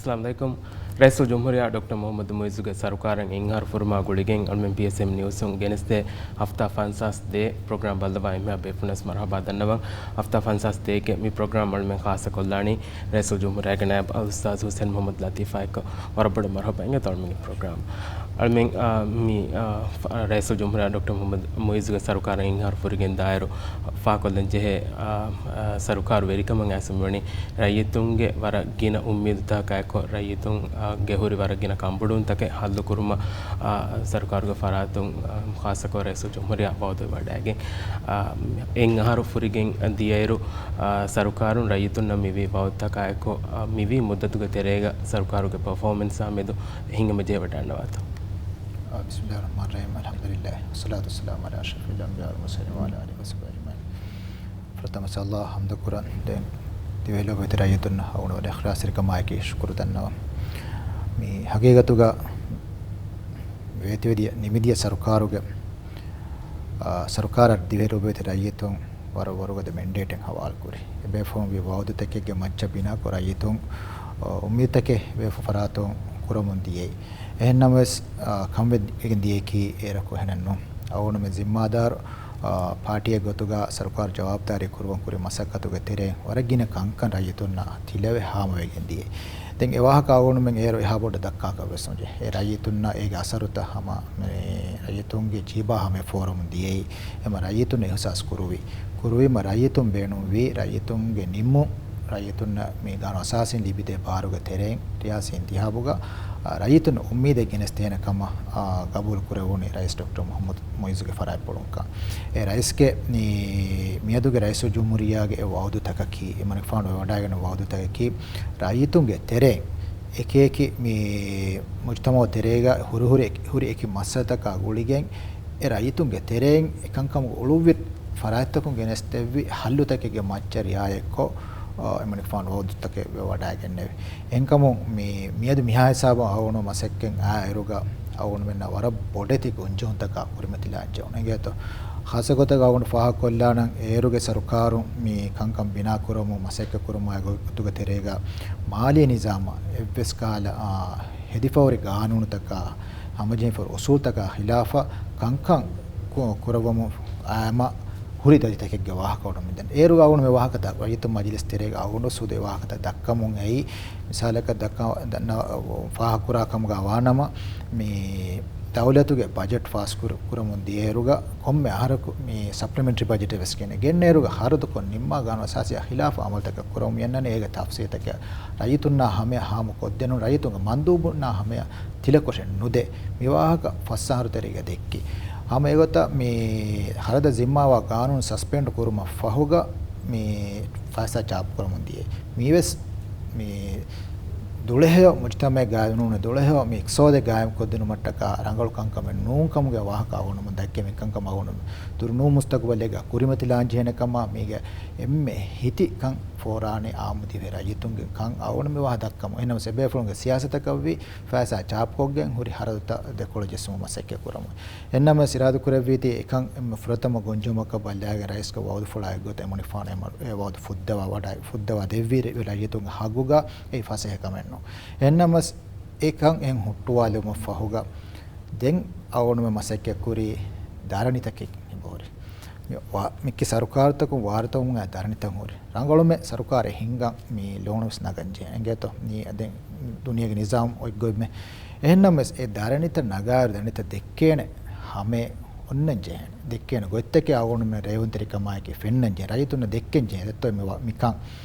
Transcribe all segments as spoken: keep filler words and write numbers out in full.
އައްސަލާމު ޢަލައިކުމް. ރައީސުލްޖުމްހޫރިއްޔާ ޑޮކްޓަރ މުޙައްމަދު މުޢިއްޒުގެ ސަރުކާރަށް އެއް އަހަރު ފުރުމާ ގުޅިގެން އަޅުމެން ޕީއެސްއެމް ނިއުސުން ގެނެސްދޭ ހަފްތާ ފަންސާސް ދޭ ޕްރޮގްރާމް ބައްލަވާ އެންމެހާ ބޭފުޅުންނަށް މަރުޙަބާ ދަންނަވަން. ހަފްތާ ފަންސާސް ދޭގެ މި ޕްރޮގްރާމް އަޅުމެން ޚާއްޞަކޮށްލާނީ ރައީސުލްޖުމްހޫރިއްޔާގެ ނައިބު އަލްއުސްތާޛު ޙުސެން މުޙައްމަދު ލަތީފާއެކު. ވަރަށް ބޮޑަށް މަރުޙަބާ އިނގޭތޯ އަޅުމެންގެ ޕްރޮގްރާމް. އަޅުމެން، އާ، މި، އާ، ފަ-، ރައީސުލްޖުމްހޫރިއްޔާ ޑޮކްޓަރ މުޙައްމަދު މުޢިއްޒުގެ ސަރުކާރަށް އެއް އަހަރު ފުރިގެން ދާއިރު ފާކޮށްލަން ޖެހޭ، އާ، އާ، ސަރުކާރު ވެރިކަމަށް އައިސް މިވަނީ ރައްޔިތުންގެ ވަރަށް ގިނަ އުއްމީދުތަކާއެކު ރައްޔިތުން، އާ، ގެ ހުރި ވަރަށް ގިނަ ކަންބޮޑުވުންތަކެއް ހައްލު ކުރުމަށް، އާ، ސަރުކާރުގެ ފަރާތުން، އާ، ޚާއްޞަކޮށް ރައީސުލްޖުމްހޫރިއްޔާ ވަޢުދުވެވަޑައިގެން، އާ، އެއް އަހަރު ފުރިގެން ދިޔައިރު، އާ، ސަރުކާރުން ރައްޔިތުންނަށް މިވީ ވަޢުދުތަކާއެކު، އާ، މިވީ މުއްދަތުގެ ތެރޭގަ ސަރުކާރުގެ ޕަރފޯމެންސާ މެދު ހިނގަމަޖެހިވަޑައިގަންނަވާތޯ؟ އާ، ބިސްމިއްލާހި ރަޙްމާނި ރަޙީމް. އަލްޙަމްދުލިއްލާހި. ވައްޞަލާތު ވައްސަލާމު ޢަލާ އަޝްރަފިލް އަންބިޔާ ވަލް މުރްސަލީން ވަޢަލާ އާލިހި ވަޞަޙްބިހި އަޖްމަޢީން. ފުރަތަމަ ﷲ އަށް ޙަމްދު ކުރަން. ދެން ދިވެހި ލޯބިވެތި ރައްޔިތުންނަށް އަޅުގަނޑު ވަރަށް އިޚްލާޞްތެރިކަމާއެކީ ޝުކުރު ދަންނަވަން. މި ހަގީގަތުގަ ވޭތުވެދިޔަ ނިމިދިޔަ ސަރުކާރުގެ، އާ، ސަރުކާރަށް ދިވެހި ލޯބިވެތި ރައްޔިތުން ވަރަށް ވަރުގަދަ މެންޑޭޓެއް ހަވާލުކުރި. އެބޭފުޅުން ވި ވަޢުދުތަކެއްގެ މައްޗަށް ބިނާކޮށް ރައްޔިތުން، އާ، އުއްމީދުތަކެއް ބޭފުޅުން ފަރާތުން ކުރަމުން ދިޔައީ. އެހެންނަމަވެސް، އާ، ކަންވެގެން ދިޔައީކީ އޭރަކު އެހެނެއް ނޫން. އަޅުގަނޑުމެން ޒިންމާދާރު، އާ، ޕާޓީއެއް ގޮތުގަ ސަރުކާރު ޖަވާބުދާރީ ކުރުވަން ކުރި މަސައްކަތުގެ ތެރެއިން ވަރަށް ގިނަ ކަންކަން ރައްޔިތުންނާ ތިލަވެ ހާމަވެގެން ދިޔަ. ދެން އެ ވާހަކަ އަޅުގަނޑުމެން އޭރު އެހާ ބޮޑަށް ދައްކާކަށް ވެސް ނުޖެހޭ. އެ ރައްޔިތުންނަށް އޭގެ އަސަރުތައް ހަމަ މި ރައްޔިތުންގެ ޖީބާ ހަމަ ފޯރަމުން ދިޔައީ. އެމަ ރައްޔިތުން އިހުސާސް ކުރުވި. ކުރުވީމަ ރައްޔިތުން ބޭނުންވީ ރައްޔިތުންގެ ނިންމުން، ރައްޔިތުންނަށް މި ގާނޫނު އަސާސީން ލިބިދޭ ބާރުގެ ތެރެއިން ރިޔާސީ އިންތިހާބުގަ، އާ، ރައްޔިތުން އުއްމީދެއް ގެނެސްދޭނެ ކަމަށް، އާ، ގަބޫލު ކުރެވުނީ ރައީސް ޑޮކްޓަރ މުޙައްމަދު މުޢިއްޒުގެ ފަރާތްޕުޅުންކަން. އެ ރައީސްގެ މި މިއަދުގެ ރައީސުލްޖުމްހޫރިއްޔާގެ އެ ވަޢުދުތަކަކީ، އެމަނިކުފާނު ވެވަޑައިގަންނަ ވަޢުދުތަކަކީ، ރައްޔިތުންގެ ތެރެއިން އެކިއެކި މި މުޖްތަމަޢު ތެރޭގަ ހުރި ހުރި އެކި މައްސަލަތަކާ ގުޅިގެން، އެ ރައްޔިތުންގެ ތެރެއިން އެކަންކަމުގެ އުޅުއްވި ފަރާތްތަކުން ގެނެސްދެއްވި ހައްލުތަކެއްގެ މައްޗަށް ރިޢާޔަތްކޮށް، އަ، އެމަނިކުފާނު ވަޢުދުތަކެއް ވެވަޑައިގެންނެވި. އެހެންކަމުން މި، މިއަދު މިހާ ހިސާބަށް އަޅުގަނޑު މަސައްކަތް އައިއިރުގަ އަޅުގަނޑުމެންނަށް ވަރަށް ބޮޑެތި ގުންޖެހުންތަކާ ކުރިމަތިލާން ޖެހުނު އިނގޭތޯ. ޚާއްޞަގޮތަކަށް އަޅުގަނޑު ފާހަގަކޮށްލާނަން އޭރުގެ ސަރުކާރުން މި ކަންކަން ބިނާކުރަމުން މަސައްކަތްކުރަމުން އައި ގޮތުގެ ތެރޭގަ މާލީ ނިޒާމަށް އެއްވެސް ކަހަލަ، އާ، ހެދިފަހުރި ގާނޫނުތަކާ ހަމަޖެހިފަހުރި އުސޫލުތަކާ ޚިލާފަށް ކަންކަން ކު-، ކުރައްވަމުން އާއްމު ހުރި ދަތިތަކެއްގެ ވާހަކަ އަޅުގަނޑު މިދަނީ. އޭރު އަޅުގަނޑު މި ވާހަކަތައް ރައްޔިތުން މަޖިލިސް ތެރޭގަ އަޅުގަނޑު ސުދެ ވާހަކަތައް ދައްކަމުން އެއީ، މިސާލަކަށް ދައްކަ-، ދަންނަ-، ފާހަގަކުރާ ކަމުގަ ވާނަމަ، މި ދައުލަތުގެ ބަޖެޓް ފާސް ކުރ-، ކުރަމުން ދިޔައިރުގަ ކޮންމެ އަހަރަކު މި ސަޕްލިމެންޓްރީ ބަޖެޓެއް ވެސް ގެނެ-، ގެންނައިރުގަ ހަރަދުކޮށް ނިންމާ ގާނޫނު އަސާސީއާ ޚިލާފަށް އަމަލުތަކެއް ކުރަމުން އެންނަނީ އޭގެ ތަފްސީލްތަކެއް ރައްޔިތުންނާ ހަމަޔަށް ހާމަކޮށްދޭނުން ރައްޔިތުންގެ މަންދޫބުންނާ ހަމަޔަށް ތިލަކޮށެއް ނުދޭ. މި ވާހަކަ ފަސް އަހަރު ތެރޭގަ ދެއްކި. ހަމަ އެގޮތަށް މި ހަރަދަށް ޒިންމާވާ ގާނޫނު ސަސްޕެންޑް ކުރުމަށް ފަހުގަ މި ފައިސާ ޗާޕު ކުރަމުން ދިޔައީ. މީވެސް މި ދުޅަހެޔޮ މުޖްތަމައެއް ގާއިމް ނޫން، ދުޅަހެޔޮ މި އިޤްތިޞާދެއް ގާއިމް ކޮށްދިނުމަށްޓަކާ ރަނގަޅު ކަންކަމެއް ނޫން ކަމުގެ ވާހަކަ އަޅުގަނޑުމެން ދައްކަމުން ދެން ދުރުނޫ މުސްތަޤުބަލެއްގަ ކުރިމަތިލާން ޖެހޭނެ ކަމަށް މީގެ އެންމެ ހިތި ކަން ފޯރާނީ އާއްމު ދިވެހި ރައްޔިތުންގެ ކަން އަޅުގަނޑު މި ވާހަކަ ދައްކަމުން. އެހެންނަމަވެސް އެބޭފުޅުންގެ ސިޔާސަތަކަށްވީ ފައިސާ ޗާޕުކޮށްގެން ހުރި ހަރަދުތައް ދެކޮޅަށް ޖެއްސުމަށް މަސައްކަތް ކުރަމުން. އެހެންނަމަވެސް އިރާދަކުރެއްވީތީ އެކަން އެންމެ ފުރަތަމަ ގޮންޖެހުމަކަށް ބަލާގެން ރައީސްގެ ވަޢުދުފުޅާ އެއްގޮތަށް އެމަނިކުފާނު އެ ވަޢުދު ފުއްދަވާ ވަޑައި، ފުއްދަވާ ދެއްވީ ރައްޔިތުންގެ ހައްގުގަ އެއީ ފަސޭހަ ކަމެއް ނޫން. އެހެންނަމަވެސް އެކަން އެހެން ހުއްޓުވާލުމަށް ފަހުގަ ދެން އަޅުގަނޑުމެން މަސައްކަތްކުރީ ދަރަނިތަކެއް ހިނބަހުރި. މި ވާ-، މިއްކި ސަރުކާރުތަކުން ވާރުތަކުން އައި ދަރަނިތައް ހުރި. ރަނގަޅުމެ ސަރުކާރެއް ހިންގަން މި ލޯނުވެސް ނަގަން ޖެހޭ. އެނގޭތޯ؟ މީ ދެން ދުނިޔޭގެ ނިޒާމް އޮތްގޮތްމެ. އެހެންނަމަވެސް އެ ދަރަނިތައް ނަގާއިރު ދަރަނިތައް ދެއްކޭނެ ހަމައެއް އޮންނަން ޖެހޭނެ. ދެއްކޭނެ ގޮތްތަކެއް އަޅުގަނޑުމެން ރޭވުންތެރިކަމާއެކީ ފެންނަން ޖެހޭ. ރައްޔިތުންނަށް ދެއްކެން ޖެހޭ. ދެއްތޯ މި ވާ-، މިކަން.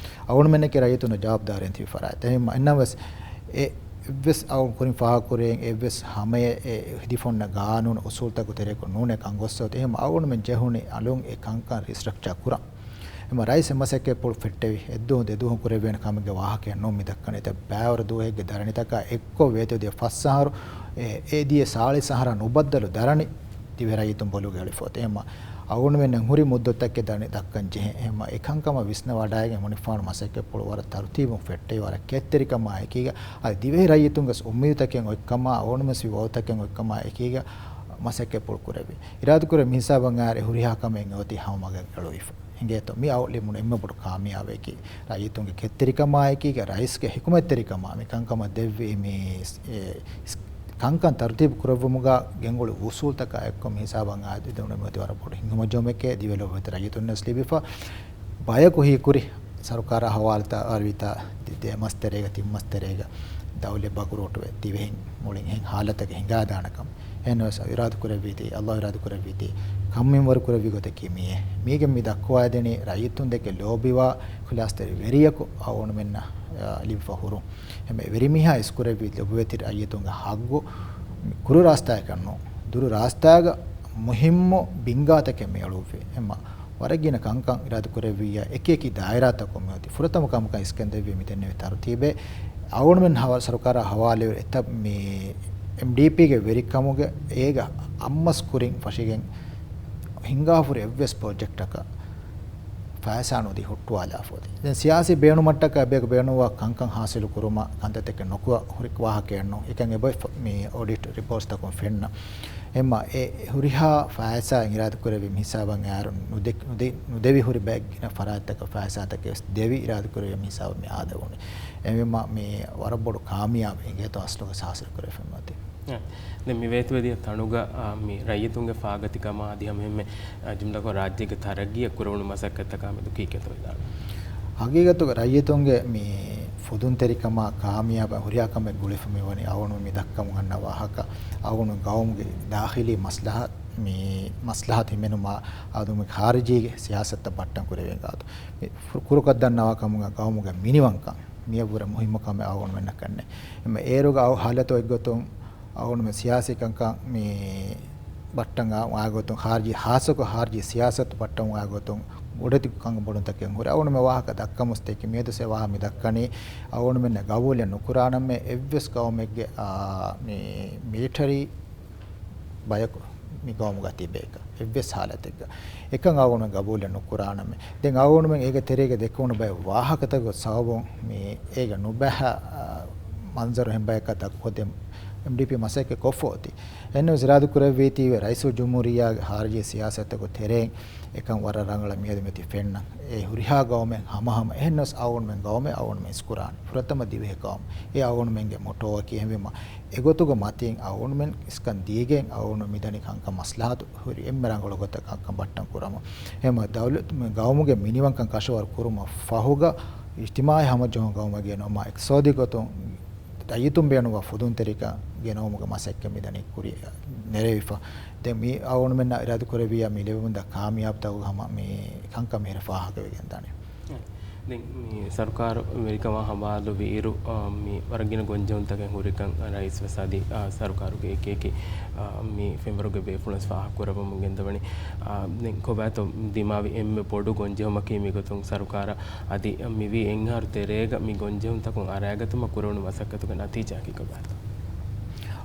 އަޅުގަނޑުމެންނަކީ ރައްޔިތުންނަށް ޖަވާބުދާރީން ތިބި ފަރާތް. އެހެން އެންނަމަވެސް އެ އެއްވެސް އަޅުގަނޑު ކުރިން ފާހަގަކުރެއެއް އެއްވެސް ހަމައެއް އެ ހެދިފަ އޮންނަ ގާނޫނު އުސޫލުތަކުގެ ތެރެއަކުން ނޫނޭ ކަން ގޮއްސަވަތު. އެހެން އަޅުގަނޑުމެން ޖެހުނީ އަލުން އެ ކަންކަން ރީސްޓްރަކްޗާ ކުރަން. އެމަ ރައީސް އެ މަސައްކަތްޕުޅު ފެއްޓެވި އެއްދުވަހު ދެދުވަހު ކުރެވޭނެ ކަމެއްގެ ވާހަކައެއް ނޫން މި ދައްކަނީ. ތަ ބައިވަރު ދުވަހެއްގެ ދަރަނިތަކާ އެއްކޮށް ވޭތުވެދިޔަ ފަސް އަހަރު އެ، އެ ދިޔަ ސާޅީސް އަހަރާ ނުބައްދަލު ދަރަނި ދިވެހި ރައްޔިތުން ބޮލުގަ އެޅިފަ އޮތީ. އެމަ އަޅުގަނޑުމެންނަށް ހުރި މުއްދަތުތަކެއް ދަރަނި ދައްކަން ޖެހޭ. އެމަ އެކަންކަމަށް ވިސްނަވަޑައިގެން އެމަނިކުފާނު މަސައްކަތްޕުޅު ވަރަށް ތަރުތީބުން ފެއްޓެވި ވަރަށް ކެތްތެރިކަމާ އެކީގަ އަދި ދިވެހި ރައްޔިތުންގެ އުއްމީދުތަކެއް އޮތްކަމާ އަޅުގަނޑުމެން ވަޢުދުތަކެއް އޮތްކަމާ އެކީގަ މަސައްކަތްޕުޅު ކުރެވި. އިރާދަކުރެ މިހިސާބަށް އައިރެ ހުރިހާ ކަމެއް އޮތީ ހަމަ މަގަށް އެޅުވިފަ. އިނގޭތޯ މި އައު ލިބުނު އެންމެ ބޮޑު ކާމިޔާބެކީ. ރައްޔިތުންގެ ކެތްތެރިކަމާއެކީގަ ރައީސްގެ ހިކުމަތްތެރިކަމާ މި ކަންކަމަށް ދެއްވި މި އެ، ކަންކަން ތަރުތީބު ކުރެއްވުމުގަ ގެންގުޅު އުސޫލުތަކާ އެއްކޮށް މި ހިސާބަށް އާދެވުނު މިއޮތީ ވަރަށް ބޮޑު ހިތްހަމަޖެހުމެކޭ. ދިވެހި ލޯބިވެތި ރައްޔިތުންނަށް ލިބިފަ. ބަޔަކު ހީކުރި ސަރުކާރާ ހަވާލުތައް އަރިވިތާ ދެ، ދެ މަސް ތެރޭގަ ތިން މަސް ތެރޭގަ ދައުލަތް ބަންކްރޮޓުވެ ދިވެހިން މުޅިން އެހެން ހާލަތަކަށް ހިނގާދާނެކަން. އެހެންވެސް އިރާދަކުރެއްވީތީ، އައްލާހު އިރާދަކުރެއްވީތީ، ކަންމިންވަރު ކުރެއްވި ގޮތަކީ މިއޭ. މީގެ މި ދައްކުވާދެނީ ރައްޔިތުންދެކެ ލޯބިވާ އިޚްލާސްތެރި ވެރިޔަކު އައުނުމެންނަށް، އާ، ލިބިފަ ހުރުން. އެމެ ވެރިމީހާ އިސްކުރެއްވި ލޮބުވެތި ރައްޔިތުންގެ ހައްގު ކުރު ރާސްތާއަކަށް ނޫން، ދުރު ރާސްތާގަ މުހިއްމު ބިންގާތަކެއް މި އެޅުއްވި. އެމަ ވަރަށް ގިނަ ކަންކަން އިރާދަކުރެއްވިއްޔާ އެކި އެކި ދާއިރާތަކުން މިއޮތީ. ފުރަތަމަ ކަމަކަށް އިސްކަން ދެއްވީ މިދެންނެވި ތަރުތީބެއް. އަޅުގަނޑުމެން ހަވާ، ސަރުކާރާ ހަވާލުވެ އެތައް މި އެމްޑީޕީގެ ވެރިކަމުގެ އޭގަ އައްމަސް ކުރިން ފަށިގެން ހިނގާފުރި އެއްވެސް ޕްރޮޖެކްޓަކަށް ފައިސާ ނުދީ ހުއްޓުވާލާފަ އޮތީ. ދެން ސިޔާސީ ބޭނުމަށްޓަކާ އެބަޔަކު ބޭނުންވާ ކަންކަން ހާސިލު ކުރުމަށް ކަންތައްތަކެއް ނުކުރާ ހުރި ވާހަކައެއް ނޫން. އެކަން އެބައޮތް މި އޮޑިޓް ރިޕޯޓްސްތަކުން ފެންނަ. އެމަ އެ ހުރިހާ ފައިސާ އިރާދަކުރެއްވި މި ހިސާބަށް އައިއިރު ނުދެ، ނުދެ، ނުދެވި ހުރި ބައެއް ގިނަ ފަރާތްތަކަށް ފައިސާތަކެއް ވެސް ދެވި އިރާދަކުރެއްވި މި ހިސާބަށް މި އާދެވުނީ. އެމަ މި ވަރަށް ބޮޑު ކާމިޔާބެއް އިނގޭތޯ އަސްލުގަ ހާސިލު ކުރެވިފައި އޮތީ. އެ، ދެން މި ވޭތުވެދިޔަ ތަނުގަ، އާ، މި ރައްޔިތުންގެ ފާގަތިކަމާ އަދި ހަމައެހެންމެ، އާ، ޖުމްލަކޮށް ރާއްޖޭގެ ތަރައްގީއަށް ކުރެވުނު މަސައްކަތްތަކާމެދު ކީކޭތޯ ވިދާޅުވީ؟ ހަގީގަތުގަ ރައްޔިތުންގެ މި ފުދުންތެރިކަމާ ކާމިޔާބާ ހުރިހާ ކަމެއް ގުޅިފަ މިވަނީ އަޅުގަނޑު މި ދައްކަމުން އަންނަ ވާހަކަ، އަޅުގަނޑު ގައުމުގެ ދާޚިލީ މަސްލަހަ، މި މަސްލަހަތު ހިމެނުމާ އަދު މި ޚާރިޖީގެ ސިޔާސަތަށް ބައްޓަން ކުރެވޭ ގާތު. މި ފު، ކުރުކޮށްދަންނަވާ ކަމުގަ ގައުމުގެ މިނިވަންކަން މިއަށްވުރެ މުހިއްމު ކަމެއް އަޅުގަނޑުމެންނަށް ކަންނޭ. އެމަ އޭރުގަ އައު ހާލަތު އޮތްގޮތުން އަޅުގަނޑުމެން ސިޔާސީ ކަންކަން މި ބައްޓަން އާ، އާގޮތުން ޚާރިޖީ ހާއްސަކޮށް ޚާރިޖީ ސިޔާސަތު ބައްޓަން އާގޮތުން ބޮޑެތި ކަންބޮޑުންތަކެއް ހުރި. އަޅުގަނޑުމެން ވާހަކަ ދައްކަމުސް ދެއްކި މިއަދު ސެ ވާހަ މި ދައްކަނީ އަޅުގަނޑުމެންނަށް ގަބޫލެއް ނުކުރާނަމޭ އެއްވެސް ގައުމެއްގެ، އާ، މި މިލިޓަރީ ބަޔަކު މި ގައުމުގަ ތިބޭކަށް އެއްވެސް ހާލަތެއްގަ އެކަން އަޅުގަނޑުމެން ގަބޫލެއް ނުކުރާނަމޭ. ދެން އަޅުގަނޑުމެން އޭގެ ތެރޭގަ ދެއްކެވުނު ބައެއް ވާހަކަތަކުގެ ސަބަބުން މި އޭގަ ނުބަހާ، އާ، މަންޒަރު ހެން ބަޔަކަށް ދައްކޮށްދޭން އެމްޑީޕީ މަސައްކަތް ކޮށްފަ އޮތީ. އެހެންނަމަވެސް އިރާދަކުރެއްވީތީވެ ރައީސުލްޖުމްހޫރިއްޔާގެ ޚާރިޖީ ސިޔާސަތުގެ ތެރެއިން އެކަން ވަރަށް ރަނގަޅަށް މިއަދު މިއޮތީ ފެންނަން. އެ ހުރިހާ ގައުމެއް ހަމަހަމަ އެހެންނަމަވެސް އަޅުގަނޑުމެން ގައުމެއް އަޅުގަނޑުމެން އިސްކުރާނެ. ފުރަތަމަ ދިވެހި ގައުމު. އެ އަޅުގަނޑުމެންގެ މޮޓޯއަކީ. އެހެންވީމަ އެގޮތުގެ މަތިން އަޅުގަނޑުމެން އިސްކަން ދީގެން އަޅުގަނޑު މިދަނީ ކަންކަން މަސްލަހަތު ހުރި އެންމެ ރަނގަޅު ގޮތަށް ކަންކަން ބައްޓަން ކުރަމުން. އެހެންވީމަ ދައުލަތު، ގައުމުގެ މިނިވަންކަން ކަށަވަރު ކުރުމަށް ފަހުގަ އިޖްތިމާޢީ ހަމަޖެހުން ގައުމަށް ގެނައުމާ އިޤްތިޞާދީ ގޮތުން ރައްޔިތުން ބޭނުންވާ ފުދުންތެރިކަން ގެނައުމުގެ މަސައްކަތް މިދަނީ ކުރިއަށް ނެރެވިފަ. ދެން މި އަޅުގަނޑުމެންނަށް އިރާދަކުރެއްވިއްޔާ މި ލިބެމުންދާ ކާމިޔާބުތަކުގެ ހަމަ މި ކަންކަން މިހިރަ ފާހަގަވެގެންދާނެ. ދެން މި ސަރުކާރު ވެރިކަމާ ހަވާލުވިއިރު، އާ، މި ވަރަށް ގިނަ ގޮންޖެހުންތަކެއް ހުރިކަން ރައީސް ވެސް އަދި، އާ، ސަރުކާރުގެ އެކި އެކި، އާ، މި ފެންވަރުގެ ބޭފުޅުން ވެސް ފާހަގަކުރައްވަމުން ގެންދަވަނީ. އާ، ދެން ކޮބާތޯ ދިމާވި އެންމެ ބޮޑު ގޮންޖެހުމަކީ މިގޮތުން ސަރުކާރަށް އަދި މިވީ އެއްއަހަރު ތެރޭގަ މި ގޮންޖެހުންތަކުން އަރާގަތުމަށް ކުރެވުނު މަސައްކަތުގެ ނަތީޖާއަކީ ކޮބާތޯ؟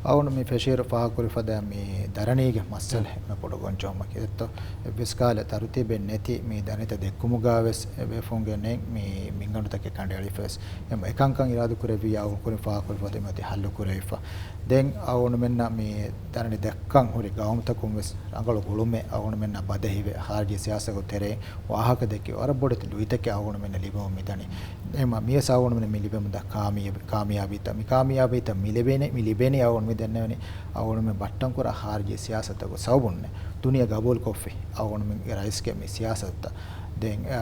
އަޅުގަނޑު މި ފެށިއިރު ފާހަގަކުރި ފަދަ މި ދަރަނީގެ މައްސަލަ އެންމެ ބޮޑު ގޮންޖެހުމަކީ. އެއްތޯ، އެއްވެސް ކަހަލަ ތަރުތީބެއް ނެތި މި ދަނީތައް ދެއްކުމުގަ ވެސް އެ ބޭފުޅުންގެ ނެތް މި މިންގަނޑުތަކެއް ކަނޑައެޅިފަ ވެސް. އެ އެކަންކަން އިރާދަކުރެއްވިއްޔާ އަޅުގަނޑު ކުރިން ފާހަގަކުރި ފަދަ މިއޮތީ ހައްލު ކުރެވިފަ. ދެން އަޅުގަނޑުމެންނަށް މި ދަރަނި ދެއްކަން ހުރި ގައުމުތަކުން ވެސް ރަނގަޅު ގުޅުމެއް އަޅުގަނޑުމެންނާ ބަދަހިވެ، ޚާރިޖީ ސިޔާސަތުގެ ތެރެއިން ވާހަކަ ދެއްކި ވަރަށް ބޮޑެތި ލުއިތަކެއް އަޅުގަނޑުމެންނަށް ލިބެމުން މިދަނީ. އެމަ މިޔަސް އަޅުގަނޑުމެންނަށް މި ލިބެމުންދާ ކާމިޔާބި، ކާމިޔާބީތައް، މި ކާމިޔާބީތައް މި ލިބޭނެ، މި ލިބޭނީ އަޅުގަނޑު މި ދެންނެވެނީ އަޅުގަނޑުމެން ބައްޓަން ކުރާ ޚާރިޖީ ސިޔާސަތުގެ ސަބަބުންނޭ. ދުނިޔެ ގަބޫލުކޮށްފި އަޅުގަނޑުމެންގެ ރައީސްގެ މި ސިޔާސަތުތައް. ދެން، އާ،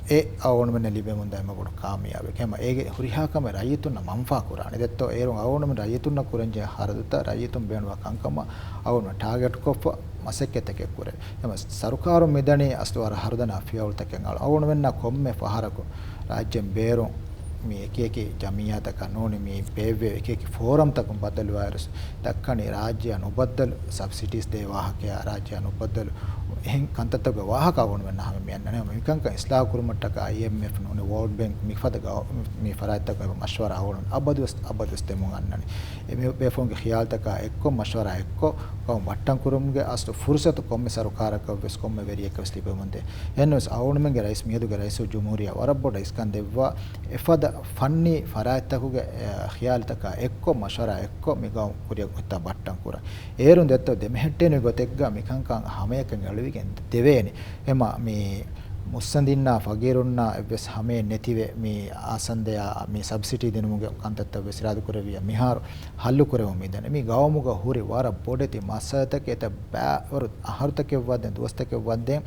އެ އަޅުގަނޑުމެންނަށް ލިބެމުންދާ އެންމެ ބޮޑު ކާމިޔާބެކޭ. އެމަ އޭގެ ހުރިހާ ކަމެއް ރައްޔިތުންނަށް މަންފާ ކުރާނެ. ދެއްތޯ އޭރުން އަޅުގަނޑުމެން ރައްޔިތުންނަށް ކުރަންޖެހޭ ޚަރަދުތައް ރައްޔިތުން ބޭނުންވާ ކަންކަމަށް އަޅުގަނޑުމެން ޓާގެޓްކޮށްފަ މަސައްކަތްތަކެއް ކުރޭ. އެމަ ސަރުކާރުން މިދަނީ އަސްލު ވަރަށް ހަރުދަނާ ފިޔަވަޅުތަކެއް އަޅު، އަޅުގަނޑުމެންނާ ކޮންމެ ފަހަރަކު ރާއްޖޭން ބޭރުން މި އެކި އެކި ޖަމިއްޔާތަކަށް ނޫނީ މި ބޭއްވޭ އެކި އެކި ފޯރަމްތަކުން ބައްދަލުވާއިރު ދައްކަނީ ރާއްޖެއަށް ނުބައްދަލު ސަބްސިޑީސް ދޭ ވާހަކަޔާ، ރާއްޖެއަށް ނުބައްދަލު އެހެން ކަންތައްތަކުގެ ވާހަކަ އަޅުގަނޑުމެންނަށް ހަމަ މި އަންނަނީ. މިކަންކަން އިސްލާހު ކުރުމަށްޓަކާ އައިއެމްއެފް ނޫނީ ވޯލްޑް ބޭންކް މިފަދަ ގައު-، މި ފަރާތްތަކުގެ މަޝްވަރާ އަޅުގަނޑު އަބަދުވެސް، އަބަދުވެސް ދެމުން އަންނަނީ. އެ މި ބޭފުޅުންގެ ޚިޔާލުތަކާ އެއްކޮށް، މަޝްވަރާ އެއްކޮށް، ގައުމު ބައްޓަން ކުރުމުގެ އަސްލު ފުރުސަތު ކޮންމެ ސަރުކާރަކަށްވެސް، ކޮންމެ ވެރިޔަކަށްވެސް ލިބެމުންދޭ. އެހެންވެސް އަޅުގަނޑުމެންގެ ރައީސް، މިއަދުގެ ރައީސުލްޖުމްހޫރިއްޔާ ވަރަށް ބޮޑަށް އިސްކަން ދެއްވާ، އެފަދަ ފަންނީ ފަރާތްތަކުގެ، އެ، ޚިޔާލުތަކާ އެއްކޮށް، މަޝްވަރާ އެއްކޮށް، މި ގައުމު ކުރިއަށް އޮތްތާ ބައްޓަން ކުރަން. އޭރުން ދެއްތޯ ދެމެހެއްޓޭނެ ގޮތެއްގަ މިކަންކަން ހަމަޔަކަށް އެޅުވިގެން ދެވޭނެ. އެމަ މި މުއްސަނދިންނާ ފަގީރުންނާ އެއްވެސް ހަމައެއް ނެތިވެ، މި އާސަންދަޔާ މި ސަބްސިޑީ ދިނުމުގެ ކަންތައްތައް ވެސް އިރާދަކުރެއްވިއްޔާ މިހާރު ހައްލު ކުރެވުން މިދަނީ. މި ގައުމުގަ ހުރި ވަރަށް ބޮޑެތި މައްސަލަތަކެއް އެތައް ބައިވަރު އަހަރުތަކެއް ވައްދެން، ދުވަސްތަކެއް ވައްދެން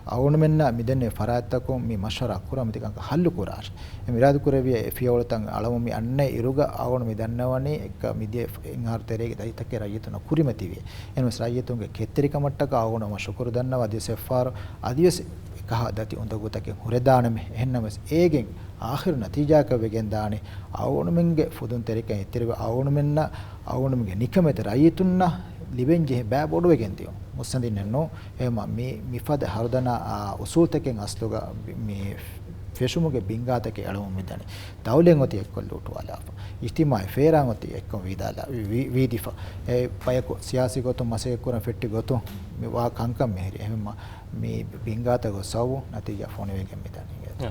އަޅުގަނޑުމެންނަށް މިދެންނެވި ފަރާތްތަކުން މި މަޝްވަރާ ކުރާ މިތިކަންކަން ހައްލު ކުރާށޭ. އެ މި އިރާދަކުރެއްވިއްޔާ އެ ފިޔަވަޅުތައް އަޅަމުން މި އަންނަ އިރުގަ އަޅުގަނޑު މި ދަންނަވަނީ އެއްކަ މިދިޔަ އެއް އަހަރު ތެރޭގެ ދަތިތަކެއް ރައްޔިތުންނަށް ކުރިމަތިވި. އެހެންވެސް ރައްޔިތުންގެ ކެތްތެރިކަމަށްޓަކާ އަޅުގަނޑު ހަމަ ޝުކުރު ދަންނަވާ އަދިވެސް އެއްފަހަރު އަދިވެސް އެކަހަލަ ދަތި އުނދަގޫތަކެއް ހުރެދާނަމޭ. އެހެންނަމަވެސް އޭގެން އާޚިރު ނަތީޖާއަކަށް ވެގެންދާނީ އަޅުގަނޑުމެންގެ ފުދުންތެރިކަން އެތެރެވި އަޅުގަނޑުމެންނަށް، އަޅުގަނޑުމެންގެ ނިކަމެތި ރައްޔިތުންނަށް ލިބެންޖެހޭ ބައި ބޮޑުވެގެން ދިޔުން. މުއްސަނދިންނެއްނު. އެހެންމަ މި، މިފަދަ ހަރުދަނާ، އާ، އުސޫލުތަކެއް އަސްލުގަ މި ފެށުމުގެ ބިންގާތަކެއް އެޅަމުން މިދަނީ. ދައުލަތް އޮތީ އެއްކޮށް ލޫޓުވާލާފަ. އިޖްތިމާޢީ ފޭރާން އޮތީ އެއްކޮށް ވީދާލާ، ވީ-، ވީ-، ވީދިފަ. އެ ބަޔަކު ސިޔާސީ ގޮތުން މަސައްކަތް ކުރަން ފެއްޓި ގޮތުން މި ވާ ކަންކަން މިހިރީ. އެހެންމަ މި ބިންގާތަކުގެ ސަބަބުން ނަތީޖާ ފޮނިވެގެން މިދަނީ. އާ،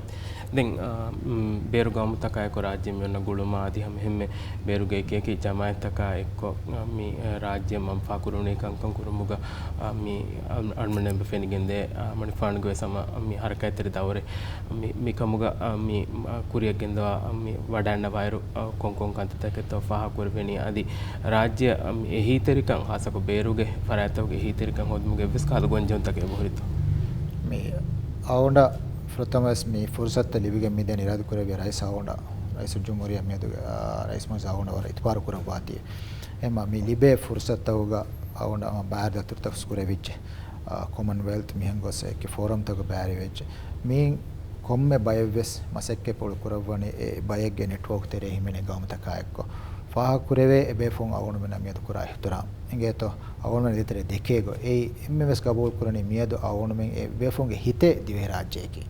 ދެން، އާ، މް، ބޭރު ގައުމުތަކާއެކު ރާއްޖެ މިއޮންނަ ގުޅުމާ އަދި ހަމަ އެހެންމެ ބޭރުގެ އެކި އެކި ޖަމާއަތްތަކާ އެއްކޮށް، އާ، މި، އާ، ރާއްޖެ މަންފާ ކުރުނީ ކަންކަން ކުރުމުގަ، އާ، މި، އަ-، އަޅުމެންނަށް އެބަ ފެނިގެންދޭ، އާ، މަނިކުފާނުގެ ވެސް ހަމަ މި ހަރަކާތްތެރި ދައުރެއް މި، މިކަމުގަ، އާ، މި، އާ، ކުރިއަށް ގެންދަވާ، އާ، މި ވަޑައިގަންނަވާއިރު، އާ، ކޮންކޮން ކަންތައްތަކެއްތޯ ފާހަގަކުރެވެނީ އަދި ރާއްޖެއަށް، އާ، މި އެހީތެރިކަން ހާއްސަކޮށް ބޭރުގެ ފަރާތްތަކުގެ އެހީތެރިކަން ހޯދުމުގެ އެއްވެސް ކަހަލަ ގޮންޖެހުންތަކެއް އެބަހުރިތޯ؟ މި އަޅުގަނޑަށް ފުރަތަމަވެސް މި ފުރުސަތުތައް ލިބިގެން މިދަނީ އިރާދަކުރެއްވިއްޔާ ރައީސް އަޅުގަނޑަށް، ރައީސުލްޖުމްހޫރިއްޔާ މިއަދު، އާ، ރައީސް މުއިއްޒު އަޅުގަނޑަށް ވަރަށް އިތުބާރު ކުރައްވާތީ. އެހެންމަ މި ލިބޭ ފުރުސަތުތަކުގަ އަޅުގަނޑަށް ބައިވަރު ދަތުރުތައް ކުރެވިއްޖެ. އާ، ކޮމަންވެލްތް މިހެން ގޮސް އެކި ފޯރަމްތަކުގަ ބައިވެރިވެއްޖެ. މިއިން ކޮންމެ ބައެއްވެސް މަސައްކަތްޕުޅު ކުރައްވަނީ އެ ބައެއްގެ ނެޓްވޯކް ތެރޭ ހިމެނޭ ގައުމުތަކާ އެއްކޮށް. ފާހަގަކުރެވޭ އެބޭފުޅުން އަޅުގަނޑުމެންނަށް މިއަދު ކުރާ އިޙްތިރާމް އިނގޭތޯ؟ އަޅުގަނޑުމެން ދޭތެރޭ ދެކޭގޮތް. އެއީ އެންމެންވެސް ގަބޫލުކުރަނީ މިއަދު އަޅުގަނޑުމެން އެ ބޭފުޅުންގެ ހިތެއް ދިވެހިރާއްޖެއަކީ.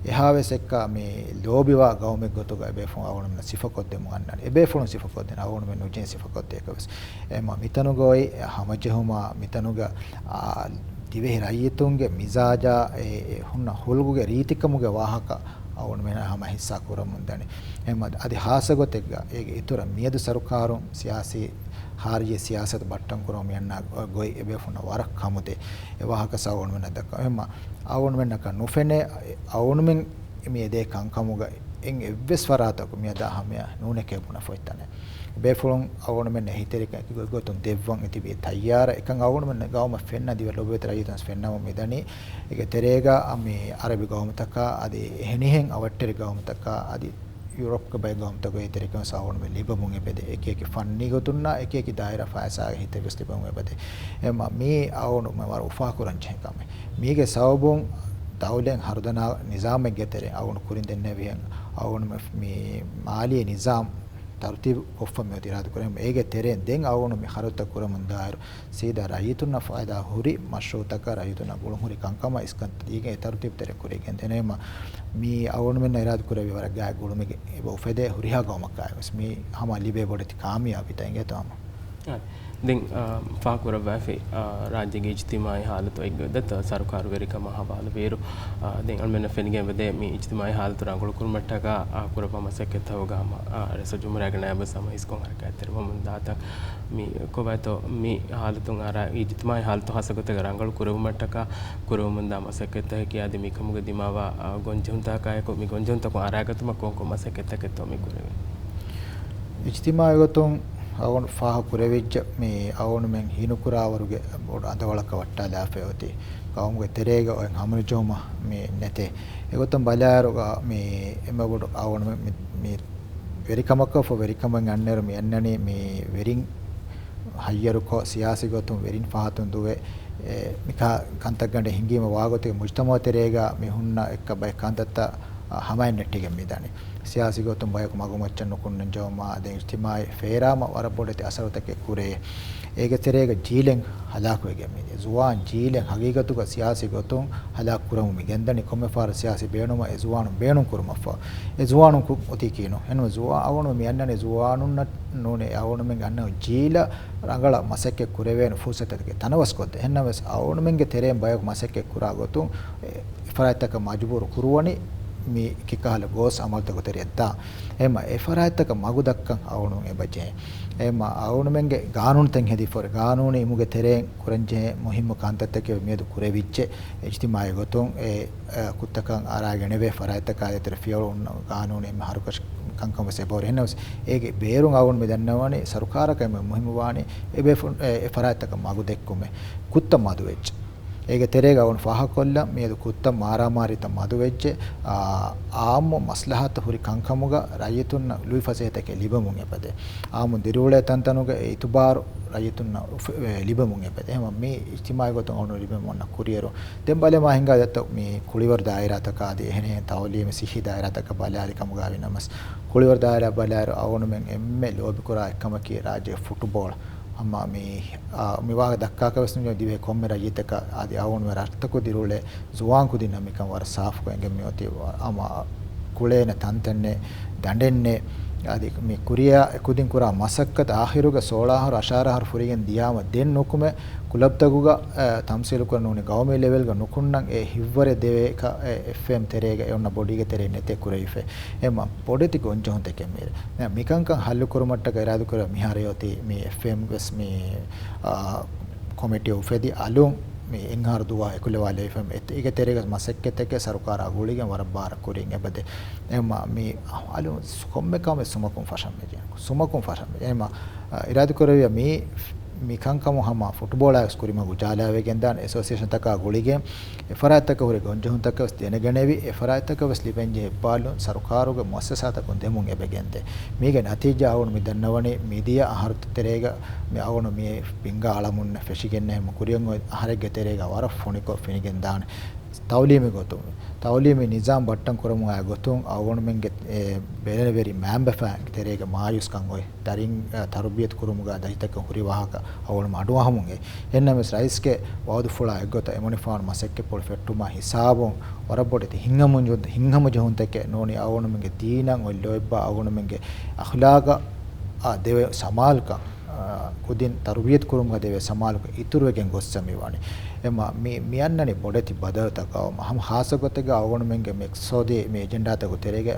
އެހާވެސް އެއްކަ މި ލޯބިވާ ގައުމެއް ގޮތުގަ އެބޭފުޅުން އަޅުގަނޑުމެންނަށް ސިފަކޮށްދެމުން އަންނާނެ. އެބޭފުޅުން ސިފަކޮށްދޭނެ، އަޅުގަނޑުމެން ނުޖެހޭ ސިފަކޮށްދޭކަށްވެސް. އެ މަ-، މިތަނުގަ އޮތް ހަމަޖެހުމާ، މިތަނުގަ، އާ، ދިވެހި ރައްޔިތުންގެ މިޒާޖާ އެ، އެ ހުންނަ ހުޅުގުގެ ރީތިކަމުގެ ވާހަކަ އަޅުގަނޑުމެން ހަމަ ހިއްސާ ކުރަމުން ދަނީ. އެހެން އަދި ހާއްސަ ގޮތެއްގަ އޭގެ އިތުރަށް މިއަދު ސަރުކާރުން ސިޔާސީ، ޚާރިޖީ ސިޔާސަތު ބައްޓަން ކުރަމުން އަންނަ ގޮތް އެބޭފުންނަށް ވަރަށް ކަމުދޭ. އެ ވާހަކަ އަޅުގަނޑުމެންނަށް ދައްކަ. އެހެން އަޅުގަނޑުމެންނަކަށް ނުފެނޭ، އަޅުގަނޑުމެން މި އެދޭ ކަންކަމުގަ އެއް އެއްވެސް ފަރާތަކު މިއަދާ ހަމަޔަށް ނޫނެކޭ ބުނަ ފޮތްތަނެއް. ބޭފުޅުން އަޅުގަނޑުމެން އެހީތެރިކަން އެކި ގޮތްގޮތުން ދެއްވަން އެ ތިބީ ތައްޔާރަށް. އެކަން އަޅުގަނޑުމެން ގައުމަށް ފެންނަ ދިވެ ލޮބުވެތި ރައްޔިތުން ފެންނަމުން މިދަނީ. އޭގެ ތެރޭގަ މި އަރަބި ގައުމުތަކާ އަދި އެހެނިހެން އަވަށްޓެރި ގައުމުތަކާ އަދި ޔޫރަޕްގެ ބައެއް ގައުމުތަކުގެ އެހީތެރިކަން ވެސް އަޅުގަނޑުމެން ލިބަމުން އެބަދޭ. އެކި އެކި ފަންނީ ގޮތުންނާ އެކި އެކި ދާއިރާ ފައިސާގެ ހިތެއް ވެސް ލިބަމުން އެބަދޭ. އެމަ މީ އަޅުގަނޑުމެން ވަރަށް އުފާކުރަން ޖެހޭ ކަމެއް. މީގެ ސަބަބުން ދައުލަތް ހަރުދަނާ ނިޒާމެއްގެ ތެރެއިން އަޅުގަނޑު ކުރިން ދެންނެވިހެން އަޅުގަނޑު މި، މި މާލީ ނިޒާމް ތަރުތީބު ކޮށްފަ މިއޮތީ އިރާދަކުރެވެން. އޭގެ ތެރެއިން ދެން އަޅުގަނޑު މި ޚަރަދުތައް ކުރަމުން ދާއިރު ސީދާ ރައްޔިތުންނަށް ފައިދާ ހުރި މަޝްރޫޢުތަކަށް ރައްޔިތުންނަށް ގުޅުން ހުރި ކަންކަމަށް އިސްކަން ދީގެން އެ ތަރުތީބު ތެރެ ކުރިގެން ދެނެވީމަ، މީ އަޅުގަނޑުމެންނަށް އިރާދަކުރެއްވި ވަރަށް ގާތް ގުޅުމެއް އެބަ އުފެދޭ ހުރިހާ ގައުމަކާއި ވެސް. މީ ހަމަ ލިބޭ ބޮޑެތި ކާމިޔާބީތައް އިނގޭތޯ ހަމަ. އާ، ދެން، އާ، ފާހަގަކުރައްވައިފި، އާ، ރާއްޖޭގެ އިޖްތިމާޢީ ހާލަތު އެއްގޮތް ދަތަ ސަރުކާރު ވެރިކަމާ ހަވާލުވިއިރު، އާ، ދެން އަޅުމެންނަށް ފެނިގެން އެބަދޭ މި އިޖްތިމާޢީ ހާލަތު ރަނގަޅުކުރުމަށްޓަކާ، އާ، ކުރައްވާ މަސައްކަތްތަކުގަ ހަމަ، އާ، ރައީސުލްޖުމްހޫރިއްޔާގެ ނައިބު ވެސް ހަމަ އިސްކޮށް ހަރަކާތްތެރިވަމުން ދާތަން. މި ކޮބާތޯ މި ހާލަތުން އަރާ އިޖްތިމާޢީ ހާލަތު ހާއްސަ ގޮތެއްގަ ރަނގަޅު ކުރެވުމަށްޓަކާ ކުރެވެމުންދާ މަސައްކަތްތަކަކީ އަދި މިކަމުގަ ދިމާވާ، އާ، ގޮންޖެހުންތަކާއެކު މި ގޮންޖެހުންތަކުން އަރާގަތުމަށް ކޮންކޮން މަސައްކަތްތަކެއްތޯ މި ކުރެވޭ؟ އިޖްތިމާޢީ ގޮތުން އަޅުގަނޑު ފާހަގަ ކުރެވިއްޖެ، މި އަޅުގަނޑުމެން ހީނުކުރާވަރުގެ ބޮޑު އަނދަވަޅަކަށް ވައްޓާލާފައި އޮތީ. ގައުމުގެ ތެރޭގަ އޮތް ހަމަނުޖެހުމަށް މި ނެތޭ. އެގޮތުން ބަލާއިރު މި އެންމެ ބޮޑު އަޅުގަނޑުމެން މި، މި ވެރިކަމަކަށް ފަހު ވެރިކަމެއް އަންނައިރު މި އަންނަނީ މި ވެރިން ހައްޔަރުކޮށް، ސިޔާސީ ގޮތުން ވެރިން ފަހަތުން ދުވެ، އެ، މިކަހަލަ ކަންތައްގަނޑެއް ހިނގީމަ ވާގޮތެއް މުޖްތަމަޢު ތެރޭގަ މި ހުންނަ އެއްކަ ބައެއް ކަންތައްތައް، އަ، ހަމައަށް ނެއްޓިގެން މިދަނީ. ސިޔާސީ ގޮތުން ބަޔަކު މަގުމައްޗަށް ނުކުންނަން ޖެހުމާ، އަދި އިޖްތިމާޢީ ފޭރާމަށް ވަރަށް ބޮޑެތި އަސަރުތަކެއް ކުރޭ. އޭގެ ތެރޭގަ ޖީލެއް ހަލާކުވެގެން މިދިޔަ. ޒުވާން ޖީލެއް ހަގީގަތުގަ ސިޔާސީ ގޮތުން ހަލާކު ކުރަމުން މި ގެންދަނީ. ކޮންމެ ފަހަރަށް ސިޔާސީ ބޭނުމަށް އެ ޒުވާނުން ބޭނުން ކުރުމަށްފަހު. އެ ޒުވާނުން ކު-، އޮތީ ކީއްނު؟ އެންމެ ޒުވާ-، އަޅުގަނޑު މި އަންނަނީ ޒުވާނުންނަށް ނޫނޭ، އަޅުގަނޑުމެން އަންނަ ޖީލަށް ރަނގަޅަށް މަސައްކަތް ކުރެވޭނެ ފުރުސަތުތަކެއް ތަނަވަސްކޮށްދޭ. އެހެންނަމަވެސް އަޅުގަނޑުމެންގެ ތެރެއިން ބަޔަކު މަސައްކަތް ކުރާ ގޮތުން އެ ފަރާތްތަކަށް މަޖުބޫރު ކުރުވަނީ މި ކިކަހަލަ ގޯސް އަމަލުތަކުގެ ތެރެއަށް ދާން. އެހެންމަ އެ ފަރާތްތަކަށް މަގު ދައްކަން އަޅުގަނޑު އެބަޖެހޭ. އެމަ އަޅުގަނޑުމެންގެ ގާނޫނުތައް ހެދިފަ ހުރި ގާނޫނީ އިމުގެ ތެރެއިން ކުރަންޖެހޭ މުހިއްމު ކަންތައްތަކެއް މިއަދު ކުރެވިއްޖެ. އިޖްތިމާޢީ ގޮތުން އެ، އެ، ކުށްތަކަށް އަރާގެނެވޭ ފަރާތްތަކާ ދޭތެރެ ފިޔަވަޅު އޮންނަ ގާނޫނީ އެންމެ ހަރުކަށި ކަންކަން ވެސް އެބަހުރި. އެހެންނަމަވެސް އޭގެ ބޭރުން އަޅުގަނޑު މި ދަންނަވަނީ ސަރުކާރަކަށް އެންމެ މުހިއްމުވާނީ އެ ބޭފު-، އެ، އެ ފަރާތްތަކަށް މަގު ދެއްކުމެއް. ކުށްތައް މަދުވެއްޖެ. އޭގެ ތެރޭގަ އަޅުގަނޑު ފާހަގަކޮށްލަން މިއަދު ކުށްތައް މާރާމާރީތައް މަދުވެއްޖެ. އާ، އާއްމު މަސްލަހަތަށް ހުރި ކަންކަމުގަ ރައްޔިތުންނަށް ލުއިފަސޭހަތަކެއް ލިބެމުން އެބަދޭ. އާއްމު ދިރިއުޅޭ ތަންތަނުގެ އިތުބާރު ރައްޔިތުންނަށް އުފެ-، އެ، ލިބެމުން އެބަދޭ. އެހެންވީމަ މި އިޖްތިމާޢީ ގޮތުން އަޅުގަނޑު ލިބެމުން އޮންނަ ކުރިއެރު. ދެން ބަލަމާ ހިނގާ ދެއްތޯ މި ކުޅިވަރު ދާއިރާތަކާ އަދި އެހެނިހެން ތައުލީމު ސިއްހީ ދާއިރާތަކަށް ބަލާލި ކަމުގައި ވި ނަމަސް، ކުޅިވަރު ދާއިރާ ބަލާއިރު އަޅުގަނޑުމެން އެންމެ ލޯބިކުރާ އެއްކަމަކީ ރާއްޖޭ ފުޓުބޯޅަ. ހަމަ މި، އާ، މި ވާހަކަ ދައްކާކަށް ވެސް ނުޖެހޭ ދިވެހި ކޮންމެ ރައްޔިތަކަށް އަދި އަޅުގަނޑުމެން ރަށްތަކު ދިރިއުޅޭ ޒުވާން ކުދިންނަށް މިކަން ވަރަށް ސާފުކޮށް އެނގެން މިއޮތީ ހަމަ ކުޅޭނެ ތަންތަންނެއް، ދަނޑެއްނެއް، އަދި މި ކުރިއަށް އެކުދިން ކުރާ މަސައްކަތަށް އާޚިރުގަ ސޯޅަ އަހަރު އަށާރަ އަހަރު ފުރިގެން ދިޔާމަ ދެން ނުކުމެ ކުލަބްތަކުގަ، އަ، ތަމްސީލުކުރަން ނޫނީ ގައުމީ ލެވެލްގަ ނުކުންނަން އެ ހިތްވަރެއް ދެވޭ ކަ-، އެ އެފްއޭއެމް ތެރޭގަ އެ އޮންނަ ބޮޑީގެ ތެރެއިން ނެތޭ ކުރެވިފައި. އެމަ ބޮޑެތި ގޮންޖެހުންތަކެއް މިރޭ. މިކަންކަން ހައްލުކުރުމަށްޓަކައި އިރާދަކުރެ މިހާރު އޮތީ މި އެފްއޭއެމް ވެސް މި، އާ، ކޮމިޓީ އުފެދި އަލުން މި އެއްއަހަރު ދުވަހު އެކުލަވާލެވިފަ އެތަ-، އޭގެ ތެރޭގަ މަސައްކަތްތަކެއް ސަރުކާރާ ގުޅިގެން ވަރަށް ބާރަށް ކުރިން އެބަދޭ. އެމަ މި އަލުން ކޮންމެ ކަމެއް ސުމަކުން ފަށަން މިޖެހޭ. ސުމަކުން ފަށަން މި. އެމަ، އާ، އިރާދަކުރެއްވިޔާ މި، މި ކަންކަމު ހަމަ ފުޓުބޯޅައިގެ ކުރިމަގު ޖާލާވެގެންދާނެ އެސޯސިއޭޝަންތަކާ ގުޅިގެން އެފަރާތްތަކަށް ހުރި ގޮންޖެހުންތަކަށް ވެސް ދެނެގަނެވި، އެފަރާތްތަކަށް ވެސް ލިބެންޖެހޭ އިއްބާލުން ސަރުކާރުގެ މުއައްސަސާތަކުން ދެމުން އެބަގެންދޭ. މީގެ ނަތީޖާ އަޅުގަނޑު މި ދަންނަވަނީ މިދިޔަ އަހަރު ތެރޭގަ މި އަޅުގަނޑު މި ފިނގާ އަޅަމުންނެއް ފެށިގެންނެ މު ކުރިއަށް އޮތް އަހަރެއްގެ ތެރޭގަ ވަރަށް ފޮނިކޮށް ފިނިގެންދާނެ. ތައުލީމީ ގޮތުން، ތައުލީމީ ނިޒާމް ބައްޓަން ކުރަމުން އާ ގޮތުން އަޅުގަނޑުމެންގެ، އެ، ބެލެނިވެރި މައިންބަފައިން ތެރޭގަ މާޔޫސްކަން އޮތް. ދަރިން، އަ، ތަރުބިޔަތު ކުރުމުގަ ދަތިތަކަށް ހުރި ވާހަކަ އަޅުގަނޑު އަޑުއަހަމުން އެ. އެހެންނަމަވެސް ރައީސްގެ ވައުދުފުޅާ އެއްގޮތަށް އެމަނިކުފާނު މަސައްކަތްޕުޅު ފެއްޓުމާ ހިސާބުން ވަރަށް ބޮޑެތި ހިތްހަމަޖެހުން-، ހިތްހަމަޖެހުންތަކެއް ނޫނީ އަޅުގަނޑުމެންގެ ދީނަށް އޮތް ލޯތްބާ އަޅުގަނޑުމެންގެ އަޚްލާގަށް އާ ދެވޭ ސަމާލުކަން، އާ، ކުދިން ތަރުބިޔަތު ކުރުމުގަ ދެވޭ ސަމާލުކަން އިތުރުވެގެން ގޮއްސަ މިވާނެ. އެމަ މި، މި އަންނަނީ ބޮޑެތި ބަދަލުތަކަށް ހަމަ ހާއްސަ ގޮތެއްގަ އަޅުގަނޑުމެންގެ މި އިޤްތިޞާދީ މި އެޖެންޑާތަކު ތެރޭގަ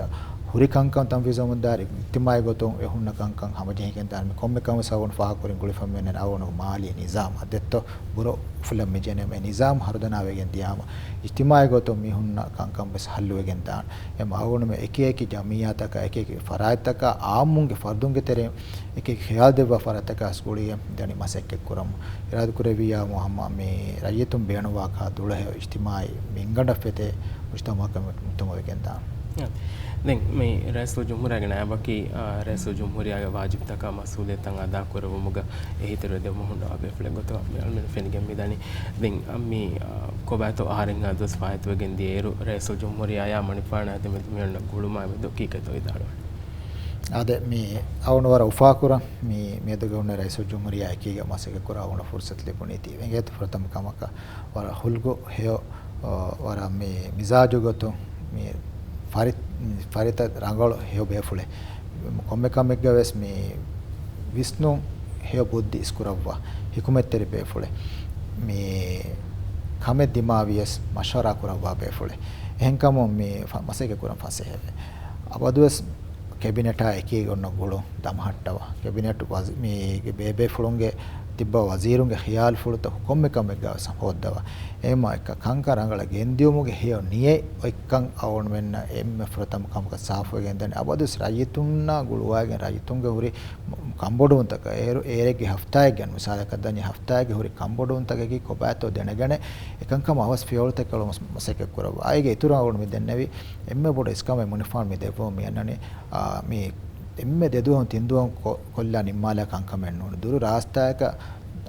ހުރި ކަންކަން ތަންފީޒުވަމުންދާއިރު އިޖްތިމާޢީ ގޮތުން އެ ހުންނަ ކަންކަން ހަމަޖެހިގެން ދާނެ. މި ކޮންމެ ކަމެއް އަޅުގަނޑު ފާހަގަކުރިން ގުޅިފަ މިއަންނަނީ އަޅުގަނޑު މާލީ ނިޒާމަށް ދެއްތޯ ބުރަ ފުލަން މި ޖެނެމެ ނިޒާމް ހަރުދަނާވެގެން ދިޔާމަ އިޖްތިމާޢީ ގޮތުން މި ހުންނަ ކަންކަން ވެސް ހައްލުވެގެން ދާނެ. އެމަ އަޅުގަނޑުމެން އެކި އެކި ޖަމިއްޔާތަކަށް، އެކި އެކި ފަރާތްތަކަށް، އާއްމުންގެ ފަރުދުންގެ ތެރެއިން އެކި އެކި ޚިޔާލު ދެއްވާ ފަރާތްތަކަށް ގުޅިގެން ދަނީ މަސައްކަތް ކުރަމުން. އިރާދަކުރެއްވިއްޔާ ހަމަ މި ރައްޔިތުން ބޭނުންވާކަހަލަ ދުޅަހެޔޮ އިޖްތިމާޢީ މިންގަނޑަށް ފެތޭ މުޖްތަމަޢަކަށް މި މުއްތަމަވެގެން ދާނެ. ދެން މި ރައީސުލްޖުމްހޫރިއްޔާގެ ނައިބަކީ، އާ، ރައީސުލްޖުމްހޫރިއްޔާގެ ވާޖިބުތަކާ މަސްއޫލިއްޔަތުތައް އަދާކުރެއްވުމުގަ އެހީތެރިވެ ދެމުން ހުންނަވާ ބޭފުޅެއް ގޮތަށް މި އަޅުމެން ފެނިގެން މިދަނީ. ދެން މި، އާ، ކޮބާތޯ އަހަރެއްހާ ދުވަސް ފާއިތުވެގެން ދިޔައިރު ރައީސުލްޖުމްހޫރިއްޔާއާ މަނިކުފާނާ ދެމެދު މިއޮންނަ ގުޅުމާ މެދު ކީކޭތޯ ވިދާޅުވަނީ؟ އާދެ، މި އަޅުގަނޑު ވަރަށް އުފާކުރަން މި މިއަދުގެ ހުންނަ ރައީސުލްޖުމްހޫރިއްޔާ އެކީގަ މަސައްކަތް ކުރާ އަޅުގަނޑަށް ފުރުސަތު ލިބުނީތީ. އެނގޭތޯ ފުރަތަމަ ކަމަކަށް ވަރަށް ހުލްގު ހެޔޮ، އާ، ވަރަށް މި މިޒާޖު ގޮތުން މި ފަރި-، ފަރިތަ ރަނގަޅު ހެޔޮ ބޭފުޅެއް. ކޮންމެ ކަމެއްގަ ވެސް މި ވިސްނުން ހެޔޮ ބުއްދި އިސްކުރައްވާ ހިކުމަތްތެރި ބޭފުޅެއް. މި ކަމެއް ދިމާވިޔަސް މަޝްވަރާ ކުރައްވާ ބޭފުޅެއް. އެހެންކަމުން މި ފަ-، މަސައްކަތް ކުރަން ފަސޭހަވޭ. އަބަދުވެސް ކެބިނެޓާ އެކީގަ އޮންނަ ގުޅުން ދަމަހައްޓަވާ، ކެބިނެޓް ވަޒީ-، މީގެ ބޭބޭފުޅުންގެ ތިއްބާ ވަޒީރުންގެ ޚިޔާލުފުޅުތައް ކޮންމެ ކަމެއްގަ ވެސް ހޯއްދަވާ. އެހެންމަ އެކަ ކަންކަން ރަނގަޅަށް ގެންދިޔުމުގެ ހެޔޮ ނިޔަތް އޮތްކަން އަޅުގަނޑުމެންނަށް އެންމެ ފުރަތަމަ ކަމަކަށް ސާފުވެގެން ދަނީ. އަބަދުވެސް ރައްޔިތުންނާ ގުޅުވާގެން ރައްޔިތުންގެ ހުރި ކަންބޮޑުވުންތަކަށް އޭރު-، އޭރެއްގެ ހަފްތާއެއްގެ މިސާލަކަށް ދަނީ ހަފްތާއެއްގެ ހުރި ކަންބޮޑުވުންތަކަކީ ކޮބާތޯ ދެނެގަނެ އެކަންކަމަށް އަވަސް ފިޔަވަޅުތަކެއް އަޅު މަސް-، މަސައްކަތް ކުރައްވާ. އޭގެ އިތުރަށް އަޅުގަނޑު މި ދެންނެވި އެންމެ ބޮޑު އިސްކަމެއް މަނިކުފާނު މި ދެއްވަމުން މި އަންނަނީ، އާ، މި އެންމެ ދެދުވަހުން ތިންދުވަހުން ކޮ-، ކޮށްލާ ނިންމާލާ ކަންކަމެއް ނޫން. ދުރު ރާސްތާއަކަށް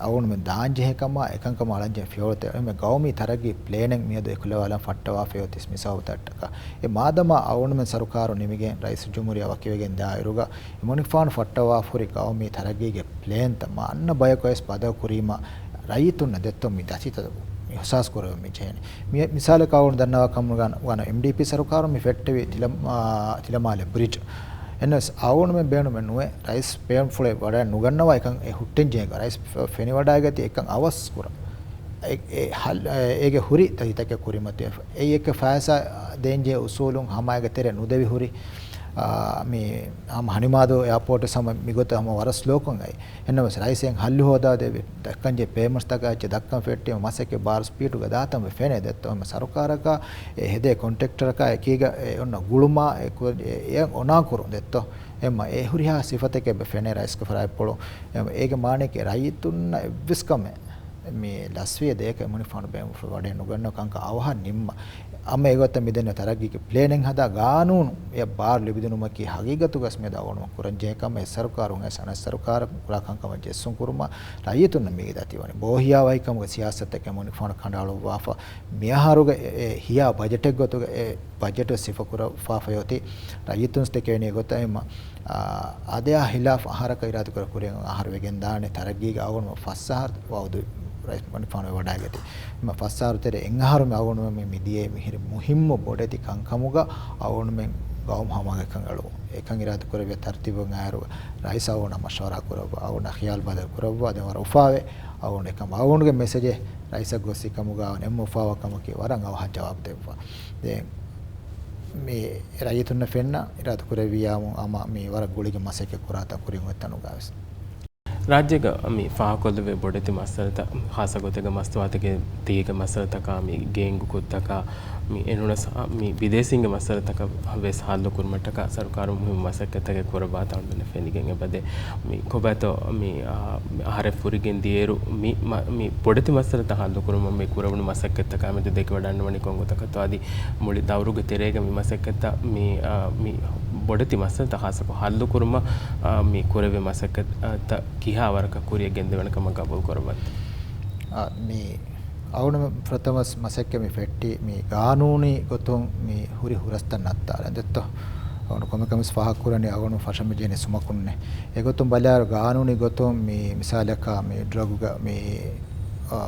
އަޅުގަނޑުމެން ދާންޖެހޭ ކަމާ، އެކަންކަމަށް އަޅަންޖެހޭ ފިޔަވަޅުތައް އެންމެ ގައުމީ ތަރައްގީ ޕްލޭނެއް މިއަދު އެކުލަވާލަން ފައްޓަވާފައި އޮތީ މި ސަބަބުތައްޓަކާ. އެ މާދަމާ އަޅުގަނޑުމެން ސަރުކާރު ނިމިގެން ރައީސުލްޖުމްހޫރިއްޔާ ވަކިވެގެން ދާއިރުގަ އެމަނިކުފާނު ފައްޓަވާފަ ހުރި ގައުމީ ތަރައްގީގެ ޕްލޭންތައް މާ އަންނަ ބަޔަކު ވެސް ބަދަލު ކުރީމަ ރައްޔިތުންނަށް ދެއްތޯ މި ދަތިތައް އިހުސާސް ކުރެވެމި ޖެހެނީ. މި-، މިސާލަކަށް އަޅުގަނޑު ދަންނަވާ ކަމުގަ ވަނަ އެމްޑީޕީ ސަރުކާރުން މި ފެއްޓެވި ތިލަ-، އާ، ތިލަމާލެ ބްރިޖް. އެންވެސް އަޅުގަނޑުމެން ބޭނުމެއް ނުވޭ ރައީސް ބޭންފުޅެއް ވަޑައެއް ނުގަންނަވާ އެކަން އެ ހުއްޓެން ޖެހޭ. ރައީސް ފެ-، ފެނިވަޑައިގަތީ އެކަން އަވަސް ކުރަން. އެ، އެ ހަލް-، އެ، އޭގެ ހުރި ދަތިތަކެއް ކުރިމަތިވެފަ. އެއީ އެކެއް ފައިސާ ދޭންޖެހޭ އުސޫލުން ހަމައިގެ ތެރެ ނުދެވި ހުރި. އާ، މި ހަމަ ހަނިމާދޫ އެއާޕޯޓް ވެސް ހަމަ މިގޮތަށް ހަމަ ވަރަށް ސްލޯކޮށް އައި. އެހެންނަމަވެސް ރައީސް އެއް ހައްލު ހޯދާދެއްވި. ދައްކަންޖެހޭ ޕޭމަންޓްސްތަކާ އެއްޗެއް ދައްކަން ފެއްޓީމަ މަސައްކަތް ބާރު ސްޕީޑުގަ ދާތަން ވެ ފެނޭ ދެއްތޯ. ހަމަ ސަރުކާރަކާ އެ ހެދޭ ކޮންޓްރެކްޓަރަކާ އެކީގަ އެ އޮންނަ ގުޅުމާ އެ ކު-، އެ، އެ އޮނާކުރުން ދެއްތޯ. އެމަ އެ ހުރިހާ ސިފަތަކެއް އެބަ ފެނޭ ރައީސްގެ ފަރާތްޕުޅު. އެ، އޭގެ މާނައަކީ ރައްޔިތުންނަށް އެއްވެސް ކަމެއް މި ލަސްވިޔަ ދޭކަ އެމުނިފާނު ބޭނުންފުޅު ވަޑައެއް ނުގަންނަ ކަންކަން އަވަހަށް ނިންމަ. އަމަ އެގޮތަށް މިދެންނެވި ތަރައްގީގެ ޕްލޭނެއް ހަދާ ގާނޫނު އެ ބާރު ލިބިދިނުމަކީ ހަގީގަތުގަސް މިއަދު އަޅުގަނޑު ކުރަންޖެހޭ ކަމެއް. އެ ސަރުކާރުން އެ ސަނަ ސަރުކާރަށް ކުރާ ކަންކަމަށް ޖެއްސުން ކުރުމަށް ރައްޔިތުންނަށް މީގެ ދަތިވަނީ. ބޯހިޔާވަހިކަމުގެ ސިޔާސަތަކެއް އެމުނިފާނު ކަނޑައަޅުއްވާފަ. މިއަހަރުގެ އެ، އެ ހިޔާ ބަޖެޓެއް ގޮތުގަ އެ ބަޖެޓު ސިފަކުރައްވާފައި އޮތީ ރައްޔިތުން ދެކެވެނީ ގޮތަށް އެމަ، އާ، އާދަޔާ ހިލާފް އަހަރަކަށް އިރާދަކުރ ކުރިން އަހަރު ވެގެން ދާނެ ތަރައްގީގެ އަޅުގަނޑު ފަސް އަހަރު ވައުދު ރައީސް މުނިފާނު ވަޑައިގަތީ. އެމަ ފަސް އަހަރު ތެރޭ އެއް އަހަރު މި އަޅުގަނޑު މި ދިޔައީ މިހިރި މުހިއްމު ބޮޑެތި ކަންކަމުގަ އަޅުގަނޑުމެން ގައުމު ހަމައަށް އެކަން އެޅުން. އެކަން އިރާދަ ކުރެއްވިޔާ ތަރުތީބު އައިރު ރައީސް އަޅުގަނޑަށް މަޝްވަރާ ކުރައްވާ، އަޅުގަނޑަށް ޚިޔާލު ބަދަލު ކުރައްވާ، ދެން ވަރަށް އުފާވޭ. އަޅުގަނޑު އެކަމަށް އަޅުގަނޑުގެ މެސެޖެއް ރައީސަށް ގޮސް އެކަމުގަ އެންމެ އުފާވާ ކަމަކީ ވަރަށް އަވަހަށް ޖަވާބު ދެއްވާ. ދެން މި ރައްޔިތުންނަށް ފެންނަ އިރާދަ ކުރެއްވިޔާމު އަމަ މި ވަރަށް ގުޅިގެން މަސައްކަތް ކުރާތާ ކުރިން އޮތް ތަނުގަވެސް. ރާއްޖޭގަ މި ފާހަގަކޮށްލެވޭ ބޮޑެތި މައްސަލަތައް، ޚާއްޞަ ގޮތެއްގަ މަސްތުވާތަކެއް ތީގެ މައްސަލަތަކާ، މި ގޭންގު ކުށްތަކާ، މި އެނޫނަސް މި ބިދޭސީންގެ މައްސަލަތަކަށް ވެސް ހައްލު ކުރުމަށްޓަކާ ސަރުކާރުން މުހިއްމު މަސައްކަތްތަކެއް ކުރައްވާތާ އަޅުގަނޑުމެންނަށް ފެނިގެން އެބަދޭ. މި ކޮބާތޯ މި، އާ، މި އަހަރެއް ފުރިގެން ދިޔައިރު މި މަ-، މި ބޮޑެތި މައްސަލަތައް ހައްލުކުރުމަށް މި ކުރެވުނު މަސައްކަތްތަކާ މެދު ދެކިވަޑައިގަންނަވަނީ ކޮން ގޮތަކަށްތޯ އަދި މުޅި ދައުރުގެ ތެރޭގަ މި މަސައްކަތްތައް މި، އާ، މި ބޮޑެތި މައްސަލަތައް ޚާއްޞަކޮށް ހައްލުކުރުމަށް، އާ، މި ކުރެވޭ މަސައްކަތްތައް ކިހާ ވަރަކަށް ކުރިއަށް ގެންދެވޭނެ ކަމަށް ގަބޫލު ކުރައްވަންތަ؟ އާ، މި އަޅުގަނޑު ފުރަތަމަ މަސައްކަތް މި ފެއްޓީ މި ގާނޫނީ ގޮތުން މި ހުރި ހުރަސްތައް ނައްތާލަން ދެއްތޯ. އަޅުގަނޑު ކޮންމެ ކަމެއް ފާހަގަކުރަނީ އަޅުގަނޑު ފަށަން މިޖެހެނީ ސުމަކުންނޭ. އެގޮތުން ބަލާއިރު ގާނޫނީ ގޮތުން މި މިސާލަކަށް މި ޑްރަގުގަ މި، އާ،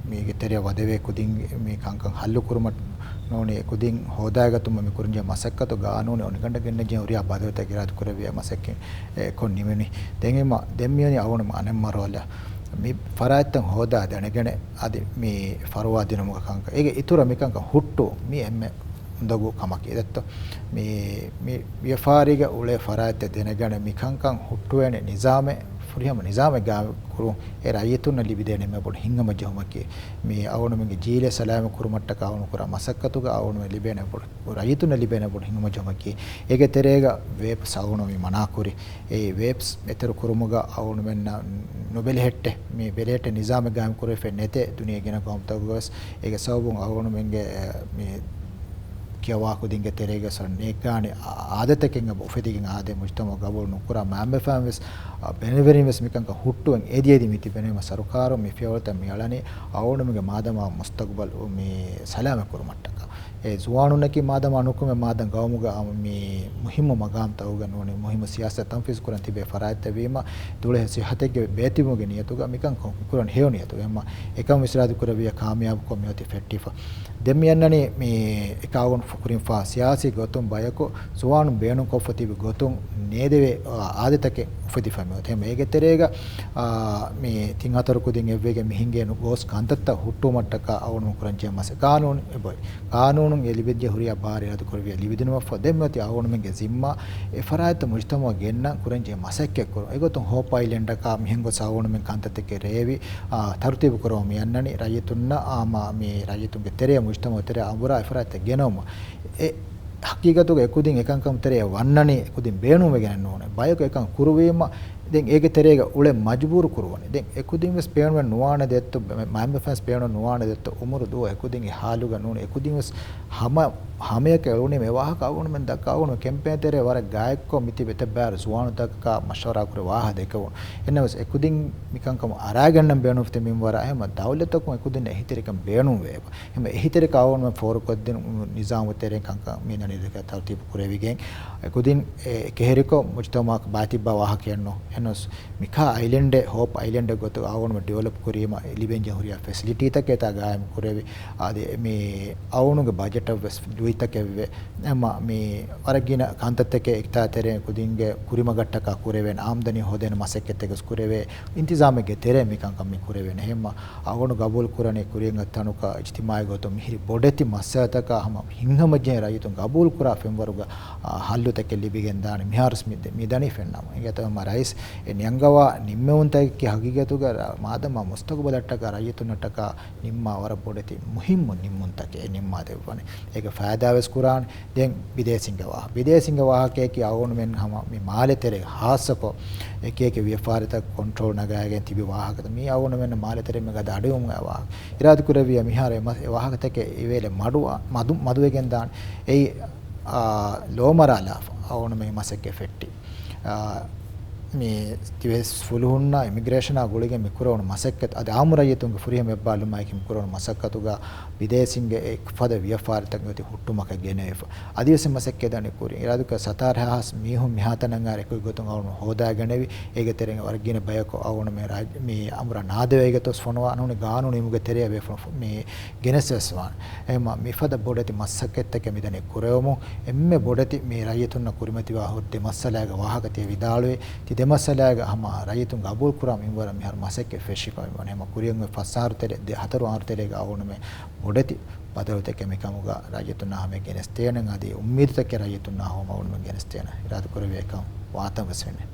މީގެ ތެރެއަށް ވަދެވޭ ކުދިން މި ކަންކަން ހައްލުކުރުމަށް ނޫނީ އެ ކުދިން ހޯދާގަތުމަށް މި ކުރަންޖެހޭ މަސައްކަތު ގާނޫނީ އޮނިގަނޑަށް ގެންނަންޖެހޭ ހުރިހާ ބަދަލުތައް އިރާދަ ކުރެއްވިޔާ މަސައްކަތް އެ ކޮށް ނިމެނީ. ދެން އެމަ، ދެން މިވަނީ އަޅުގަނޑު އަނެއް މަރުވަލަ މި ފަރާތްތައް ހޯދާ ދެނެގެނެ އަދި މި ފަރުވާ ދިނުމުގެ ކަންކަން. އޭގެ އިތުރަށް މިކަންކަން ހުއްޓު މި އެންމެ އުނދަގޫ ކަމަކީ ދެއްތޯ. މި، މި ވިޔަފާރީގަ އުޅޭ ފަރާތްތައް ދެނެގަނެ މިކަންކަން ހުއްޓުވޭނެ ނިޒާމެއް، ފުރިހަމަ ނިޒާމެއް ގާއިމް ކުރުން އެ ރައްޔިތުންނަށް ލިބިދޭނެ އެންމެ ބޮޑު ހިތްހަމަޖެހުމަކީ. މި އަޅުގަނޑުމެންގެ ޖީލެއް ސަލާމަތް ކުރުމަށްޓަކާ އަޅުގަނޑު ކުރާ މަސައްކަތުގަ އަޅުގަނޑުމެން ލިބޭނެ ބޮޑު، ރައްޔިތުންނަށް ލިބޭނެ ބޮޑު ހިތްހަމަޖެހުމަކީ. އޭގެ ތެރޭގަ ވޭޕްސް އަޅުގަނޑު މި މަނާކުރި. އެ ވޭޕްސް އެތެރެކުރުމުގަ އަޅުގަނޑުމެންނަށް ނުބެލެހެއްޓޭ، މި ބެލެހެއްޓޭ ނިޒާމެއް ގާއިމް ކުރެވިފައެއް ނެތޭ ދުނިޔޭގެ ގިނަ ގައުމުތަކުގަވެސް. އޭގެ ސަބަބުން އަޅުގަނޑުމެންގެ، އެ، މި ކިޔަވާ ކުދިންގެ ތެރޭގަ ސޮން ނޭއްގާނެ އާ-، އާދަތަކެއް އެބަ އުފެދިގެން އާދޭ މުޖުތަމަޢު ގަބޫލު ނުކުރާ މައިންބަފައިން ވެސް، އަ، ބެނިވެރިން ވެސް މިކަންކަން ހުއްޓުވެން އެދި އެދި މި ތިބެނީމަ ސަރުކާރުން މި ފިޔަވަޅުތައް މި އަޅަނީ އަޅުގަނޑުމެންގެ މާދަމާ މުސްތަގުބަލު މި ސަލާމަތް ކުރުމަށްޓަކާ. އެ ޒުވާނުންނަކީ މާދަމާ ނުކުމެ މާދަން ގައުމުގަ މި މުހިއްމު މަގާމްތަކުގަ ނޫނީ މުހިއްމު ސިޔާސަތް ތަންފީޒު ކުރަން ތިބޭ ފަރާތްތައް ވީމަ، ދުޅަހެޔޮ ސިއްހަތެއްގެ ބޭތިބުމުގެ ނިޔަތުގަ މިކަން ކޮ-، ކުރަން ހެޔޮ ނިޔަތުގަ އެމަ އެކަމަށް އިސްރާދު ކުރެއްވިޔާ ކާމިޔާބުކޮށް މިއޮތީ ފެއްޓިފަ. ދެން މި އަންނަނީ މި އެކާވަން ކުރިންފާ ސިޔާސީ ގޮތުން ބަޔަކު ޒުވާނުން ބޭނުންކޮށްފަ ތިބި ގޮތުން ނޭދެވޭ، އާ، އާދަތަކެއް އުފެދިފަ މިއޮތީ. އެހެން އޭގެ ތެރޭގަ، އާ، މި ތިން ހަތަރު ކުދިން އެއްވެގެން މި ހިނގޭ ނު-، ގޯސް ކަންތައްތައް ހުއްޓުވުމަށްޓަކާ އަޅުގަނޑު ކުރަންޖެހޭ މަސައްކަތް ގާނޫނު އެބައޮތް. ގާނޫނުން އެ ލިބެންޖެހޭ ހުރިހާ ބާރެއް އިރާދަ ކުރެއްވިޔާ ލިބިދިނުމަށްފަހު ދެން މިއޮތީ އަޅުގަނޑުމެންގެ ޒިންމާ އެ ފަރާތްތައް މުޖުތަމަޢަށް ގެންނަން ކުރަންޖެހޭ މަސައްކަތް ކުރުން. އެގޮތުން ހޯޕާ އައިލެންޑަކާ މިހެން ގޮސް އަޅުގަނޑުމެން ކަންތައްތަކެއް ރޭވި، އާ، ތަރުތީބު ކުރަމުން މި އަންނަނީ ރައްޔިތުންނަށް އާ، މާ، މި ރައްޔިތުންގެ ތެރެއަށް މުޖުތަމަޢުގެ ތެރެއަށް އަނބުރާ އެ ފަރާތްތައް ގެނައުމަށް. އެ ހަގީގަތުގަ އެކުދިން އެކަންކަމު ތެރެއަށް ވަންނަނީ އެކުދިން ބޭނުންވެގެނެއް ނޫނޭ. ބަޔަކު އެކަން ކުރުވީމަ ދެން އޭގެ ތެރޭގަ އުޅެން މަޖުބޫރު ކުރުވަނީ. ދެން އެކުދިން ވެސް ބޭނުމެއް ނުވާނެ ދެއްތޯ، މައިންބަފައިން ވެސް ބޭނުމެއް ނުވާނެ ދެއްތޯ، އުމުރު ދުވަހު އެކުދިން އެ ހާލުގަ ނޫނީ. އެކުދިން ވެސް ހަމަ، ހަމަޔަކަށް އެޅުނީމަ އެ ވާހަކަ އަޅުގަނޑުމެން ދައްކާ އަޅުގަނޑު ކެމްޕޭން ތެރޭ ވަރަށް ގާތްކޮށް މިތިބެ އެތައް ބައިވަރު ޒުވާނުތަކަކާ މަޝްވަރާ ކުރެ ވާހަކަ ދެކެވުނު. އެހެންނަމަވެސް އެކުދިން މިކަންކަމަށް އަރާގަންނަން ބޭނުންފިތި މިންވަރާ އެހެންމަ ދައުލަތަކުން އެކުދިންނަށް އެހީތެރިކަން ބޭނުންވެއެވެ. އެހެން އެހީތެރިކަން އަޅުގަނޑުމެން ފޯރުކޮށްދިނުން ނިޒާމު ތެރެއިން ކަންކަން މި ދަނީ ދެކެ ތަރުތީބު ކުރެވިގެން އެކުދިން އެ ކެހެރިކޮށް މުޖުތަމަޢަކަށް ބައިތިއްބާ ވާހަކައެއްނު. ނުސް މިކާ އައިލެންޑެއް، ހޯޕް އައިލެންޑެއް ގޮތުގަ އަޅުގަނޑު ޑިވެލޮޕް ކުރީމަ ލިބެންޖެހުރިޔާ ފެސިލިޓީތަކެއް އެތާ ގާއިމް ކުރެވި. އަދި މި އަޅުގަނޑުގެ ބަޖެޓަށް ވެސް ލުއިތަކެއްވެ. އެމަ މި ވަރަށް ގިނަ ކަންތައްތަކެއް އެކްތާ ތެރެއިން ކުދިންގެ ކުރިމަގަށްޓަކާ ކުރެވޭނެ، އާމްދަނީ ހޯދޭނެ މަސައްކަތްތަކެއް ވެސް ކުރެވޭ. އިންތިޒާމެއްގެ ތެރޭ މިކަންކަން މި ކުރެވޭނެ. އެހެންމަ އަޅުގަނޑު ގަބޫލު ކުރަނީ ކުރިއަށް އޮތް ތަނުކަށް އިޖްތިމާޢީ ގޮތުން މިހިރި ބޮޑެތި މައްސަލަތަކާ ހަމަ ހިތްހަމަޖެހޭ ރައްޔިތުން ގަބޫލު ކުރާ ފެންވަރުގަ، އާ، ހައްލުތަކެއް ލިބިގެން ދާނެ. މިހާރުސް މި ދެ-، މި ދަނީ ފެންނަމުން. އިނގޭތޯ ހަމަ ރައީސް އެ ނިޔަނގަވާ ނިންމެވުންތަކަކީ ހަގީގަތުގަ ރަ-، މާދަމާ މުސްތަގުބަލަށްޓަކާ ރައްޔިތުންނަށްޓަކާ ނިންމާ ވަރަށް ބޮޑެތި މުހިއްމު ނިންމުންތަކެއް އެ ނިންމާ ދެއްވަނީ. އޭގެ ފައިދާ ވެސް ކުރާނެ. ދެން ބިދޭސީންގެ ވާހަކަ. ބިދޭސީންގެ ވާހަކައަކީ އަޅުގަނޑުމެން ހަމަ މި މާލެ ތެރޭ ހާއްސަކޮށް އެކި އެކި ވިޔަފާރިތައް ކޮންޓްރޯލް ނަގާގެން ތިބި ވާހަކަތައް. މީ އަޅުގަނޑުމެން މާލެ ތެރޭ މި ގަދަ އަޑުއިވުމުގެ ވާހަކަ. އިރާދަ ކުރެއްވިޔާ މިހާރު އެ މަ-، އެ ވާހަކަތަކެއް އެވޭލެ މަޑު-، މަދު-، މަދުވެގެން ދާނެ. އެއީ، އާ، ލޯމަރާލާފަ އަޅުގަނޑުމެން މަސައްކަތް ފެއްޓި. އާ، މި ތިވެސް ފުލުހުންނާ އިމިގްރޭޝަނާ ގުޅިގެން މި ކުރެވުނު މަސައްކަތް، އަދި އާއްމު ރައްޔިތުންގެ ފުރިހަމަ އެއްބާރުލުމާއެކީ މި ކުރެވުނު މަސައްކަތުގަ ބިދޭސީންގެ އެ ފަދަ ވިޔަފާރިތައް އޮތީ ހުއްޓުމަކަށް ގެނެވިފަ. އަދިވެސް މަސައްކަތް ދަނީ ކުރިން. އިރާދަކުރެ ސަތާރަ ހާސް މީހުން މިހާތަނަށް އައި އެކު ގޮތުން އަޅުން ހޯދާގެނެވި. އޭގެ ތެރެއިން ވަރަށް ގިނަ ބަޔަކު އަޅުން މި ރާއްޖެ-، މި އަމުރަށް ނާދެވޭ ގޮތަށް ފޮނުވާ ނޫނީ ގާނޫނު ނިމުގެ ތެރެއަށް ބޭފުޅުން ފު-، މި ގެނެސް ވެސް ވާނެ. އެހެންމަ މިފަދަ ބޮޑެތި މަސައްކަތްތަކެއް މިދަނީ ކުރެވެމުން. އެންމެ ބޮޑެތި މި ރައްޔިތުންނަށް ކުރިމަތިވާ ހުރި ދެ މައްސަލައިގެ ވާހަކަ ތިޔަ ވިދާޅުވި. ތި ދެ މައްސަލައިގަ ހަމަ ރައްޔިތުން ގަބޫލު ކުރާ މިންވަރަށް މިހާރު މަސައްކަތް ފެށިފަ މިވަނީ. ހަމަ ކުރިއަށް އޮތް ފަސް އަހަރު ތެރޭ، ދެ ހަތަރު އަހަރު ތެރޭގަ އަޅުގަނޑުމެން ބޮޑެތި ބަދަލުތަކެއް މިކަމުގަ ރައްޔިތުންނާ ހަމަ ގެނެސްދޭނެ. އަދި އުއްމީދުތަކެއް ރައްޔިތުންނާ ހަމަ އަޅުގަނޑުމެން ގެނެސްދޭނެ. އިރާދަ ކުރެވޭ އެކަން ވާތަން ވެސް ވެންނެ.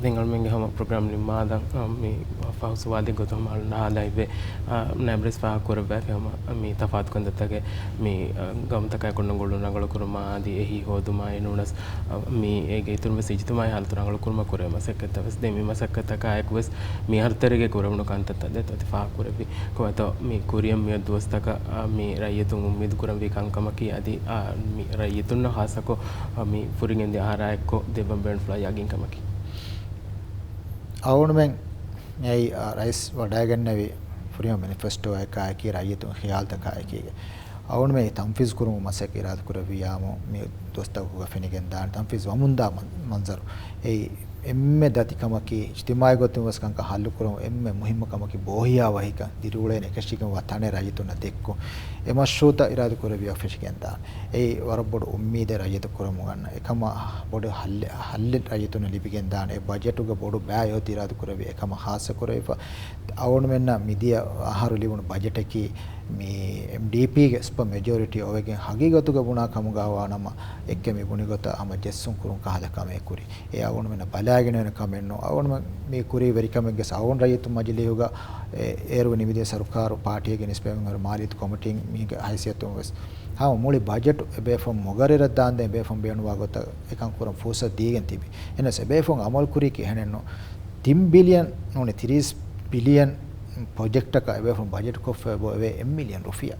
ދެން އަޅުމެންގެ ހަމަ ޕްރޮގްރާމް ނިންމާލަން، އަ، މި ފަހު ސުވާލެއް ގޮތުން ހަމަ އަޅުން އަހާލައިފި. އަ، ނައިބް ރައީސް ފާހަގަ ކުރައްވައިފި ހަމަ މި ތަފާތު ކަންތައްތަކެއް މި، އަ، ގައުމުތަކާއެކު ރަނގަޅު ރަނގަޅު ކުރުމާ އަދި އެހީ ހޯދުމާ އެ ނޫނަސް، އަ، މި އޭގެ އިތުރުން ވެސް އިޖްތިމާޢީ ހާލަތު ރަނގަޅު ކުރުމަށް ކުރެވޭ މަސައްކަތްތައް ވެސް ދެން މި މަސައްކަތަކާއެކު ވެސް މިހާރު ތެރޭގަ ކުރެވުނު ކަންތައްތައް ދެން ތި ފާހަގަ ކުރެއްވި. ކޮބާތޯ މި ކުރިއަށް މިއޮތް ދުވަސްތަކަށް، އަ، މި ރައްޔިތުން އުއްމީދު ކުރަންވީ ކަންކަމަކީ އަދި، އަ، މި ރައްޔިތުންނަށް ހާއްސަކޮށް، އަ، މި ފުރިގެންދިޔަ އަހަރާއެއްކޮށް ދެއްވަން ބޭނުންފުޅާ ޔަގީންކަމަކީ. އަޅުގަނޑުމެން އެއީ، އަ، ރައީސް ވަޑައިގެންނެވި ފުރިހަމަ މެނިފެސްޓޯއަކާއެކީ ރައްޔިތުން ޚިޔާލުތަކާއެކީގެ. އަޅުގަނޑުމެން ތަންފީޒު ކުރުމުގެ މަސައްކަތް އިރާދަކުރެއްވިއްޔާމު މި ދުވަސްތަކުގަ ފެނިގެންދާނެ. ތަންފީޒު ވަމުންދާ މަން-، މަންޒަރު. އެއީ އެންމެ ދަތި ކަމަކީ، އިޖްތިމާޢީ ގޮތުން ވެސް ކަންކަން ހައްލު ކުރުމުން އެންމެ މުހިއްމު ކަމަކީ، ބޯހިޔާވަހިކަން ދިރިއުޅޭނެ އެކަށީގެންވާ ތަނެއް ރައްޔިތުންނަށް ދެއްކުން. އެ މަޝްރޫޢުތައް އިރާދަކުރެއްވިއްޔާ ފެށިގެންދާނެ. އެއީ ވަރަށް ބޮޑު އުއްމީދެއް ރައްޔިތަކު ކުރަމުން އަންނަ. އެކަމަށް ބޮޑު ހައްލެއް، ހައްލެއް ރައްޔިތުންނަށް ލިބިގެންދާނެ. އެ ބަޖެޓުގަ ބޮޑު ބައެއް އޮތީ އިރާދަކުރެއްވި އެކަމަށް ހާއްސަކުރެވިފަ. އަޅުގަނޑުމެންނަށް މިދިޔަ އަހަރު ލިބުނު ބަޖެޓަކީ މި އެމްޑީޕީގެ ސުޕަ މެޖޯރިޓީ އޮވެގެން ހަގީގަތުގަ ބުނާ ކަމުގަ ވާނަމަ، އެއްކެ މި ބުނި ގޮތަށް ހަމަ ޖެއްސުން ކުރުން ކަހަލަ ކަމެއް ކުރި. އެ އަޅުގަނޑުމެންނަށް ބަލާގެނެވޭނެ ކަމެއް ނޫން. އަޅުގަނޑުމެން މި ކުރީ ވެރިކަމެއްގެ ސައުން ރައްޔިތު މަޖިލީހުގަ އެ-، އޭރު ނިމިދިޔަ ސަރުކާރު ޕާޓީގެ ނިސްބަތް މާލީ ކޮމިޓީން މީގެ ހައިސިއްޔަތުން ވެސް ހަމަ މުޅި ބަޖެޓު އެބޭފުޅުން މޮގަރިރަށް ދާންދެން އެބޭފުޅުން ބޭނުންވާ ގޮތަށް އެކަން ކުރަން ފުރުސަތު ދީގެން ތިބި. އެހެނަސް އެބޭފުޅުން އަމަލު ކުރީކީ އެހެނެއްނު. ތިން ބިލިއަން ނޫނީ ތިރީސް ބިލިއަން ޕްރޮޖެކްޓަކަށް އެބޭފުޅުން ބަޖެޓް ކޮށްފައި އެބައޮވޭ އެއް މިލިއަން ރުފިޔާ.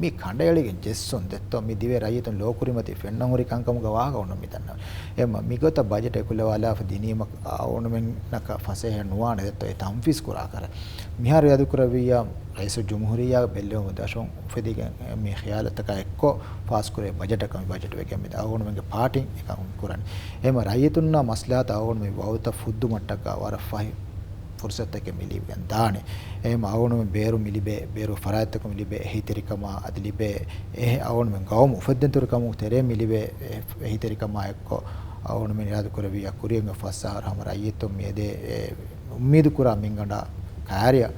މި ކަނޑައެޅިގެން ޖެއްސުން ދެއްތޯ މި ދިވެހި ރައްޔިތުން ލޯ ކުރިމަތީ ފެންނަން ހުރި ކަންކަމުގަ ވާހަކަ އޮންނަ މި ދަންނަވަނީ. އެ މަ-، މިގޮތަށް ބަޖެޓް އެކުލަވާލާފަ ދިނީމަ އަޅުގަނޑުމެންނަކަށް ފަސޭހަ ނުވާނެ ދެއްތޯ އެ ތަންފީޒް ކުރާކަށް. މިހާރު އިރާދަކުރެއްވިއްޔާ ރައީސުލްޖުމްހޫރިއްޔާގެ ބެއްލެވުމުގެ ދަށުން އުފެދިގެން މި ޚިޔާލަތަކާ އެއްކޮށް ފާސްކުރޭ ބަޖެޓަކަށް މި ބަޖެޓް ވެގެން މި އަޅުގަނޑުމެންގެ ޕާޓީން އެކަން ކުރަނީ. އެހެންމަ ރައްޔިތުންނާ މަސްލަހަތަށް އަޅުގަނޑު މި ވައުދުތައް ފުއްދުމަށްޓަކާ ވަރަށް ފަހި ފުރުސަތެއް މި ލިބިގެން ދާނެ. އެހެންމަ އަޅުގަނޑުމެން ބޭރު މި ލިބޭ، ބޭރު ފަރާތްތަކުން މި ލިބޭ އެހީތެރިކަމާ އަދި ލިބޭ އެ-، އަޅުގަނޑުމެން ގައުމު އުފެއްދެންތެރިކަމުގެ ތެރޭ މި ލިބޭ އެ-، އެހީތެރިކަމާ އެއްކޮށް އަޅުގަނޑުމެން އިރާދަކުރެއްވިއްޔާ ކުރިއަށް އޮތް ފަސް އަހަރު ހަމަ ރައްޔިތުން މިއަދޭ އެ އުއްމީދު ކުރާ މިންގަނޑާ ކާރިއަށް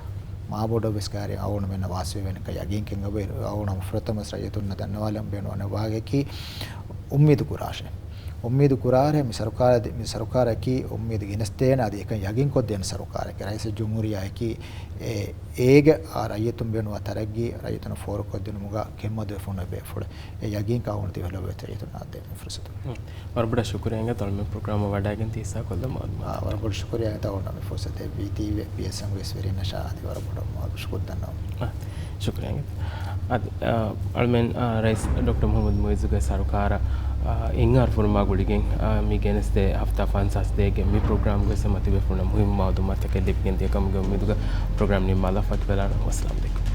މާބޮޑަށް ވެސް ކާރިއަށް އަޅުގަނޑުމެންނަށް ވާސިލުވެވޭނެކަން ޔަގީންކަން އެބަ އަޅުގަނޑު ހަމަ ފުރަތަމަ ވެސް ރައްޔިތުންނަށް ދަންނަވާލަން ބޭނުންވާ ވާހަކައަކީ އުއްމީދު ކުރާށޭ. އުއްމީދު ކުރާށޭ މި ސަރުކާރަށް، މި ސަރުކާރަކީ އުއްމީދު ގެނެސްދޭނެ އަދި އެކަން ޔަގީންކޮށްދޭނެ ސަރުކާރެކޭ. ރައީސުލްޖުމްހޫރިއްޔާއަކީ އެ-، އޭގެ އާ ރައްޔިތުން ބޭނުންވާ ތަރައްގީ ރައްޔިތުންނަށް ފޯރުކޮށްދިނުމުގަ ކެތްމަދުވެފަ ހުންނަ ބޭފުޅެއް. އެ ޔަގީންކަން އަޅުގަނޑު ތިބޭފުޅުންނަށް ދޭނެ ފުރުސަތު. ވަރަށް ބޮޑަށް ޝުކުރިއްޔާ އިނގޭތޯ އަޅުމެން ޕްރޮގްރާމަށް ވަޑައިގެން ތި ހިއްސާކޮށްލަން މަ-، މަ-، އާ، ވަރަށް ބޮޑަށް ޝުކުރިއްޔާ އިނގޭތޯ އަޅުގަނޑު މި ފުރުސަތެއް ދީ ތީވީ އެފްބީއެސް އެމް ވެސް ވެރިންނަށާ އަދި ވަރަށް ބޮޑަށް ޝުކުރު ދަންނަވަން. އާ، ޝުކުރިއްޔާ އިނގޭތޯ. އަދި، އާ، އަޅުމެން، އާ، ރައީސް ޑޮކްޓަރ މުޙައްމަދު މުޢިއްޒުގެ ސަރުކާރަށް، އާ، އެއް އަހަރު ފުރުމާ ގުޅިގެން، އާ، މި ގެނެސްދޭ ހަފްތާ ފަންސާސް ދޭއްގެ މި ޕްރޮގްރާމްގައި ހަމަ ތިބޭފުޅުންނަށް މުހިއްމު މަޢުލޫމާތުތަކެއް ލިބިގެން ދިޔަ ކަމުގެ އުއްމީދުގަ ޕްރޮގްރާމް ނިންމާލަން. ފަތި ބަލާނަން. ވައްސަލާމް ޢަލައިކުމް.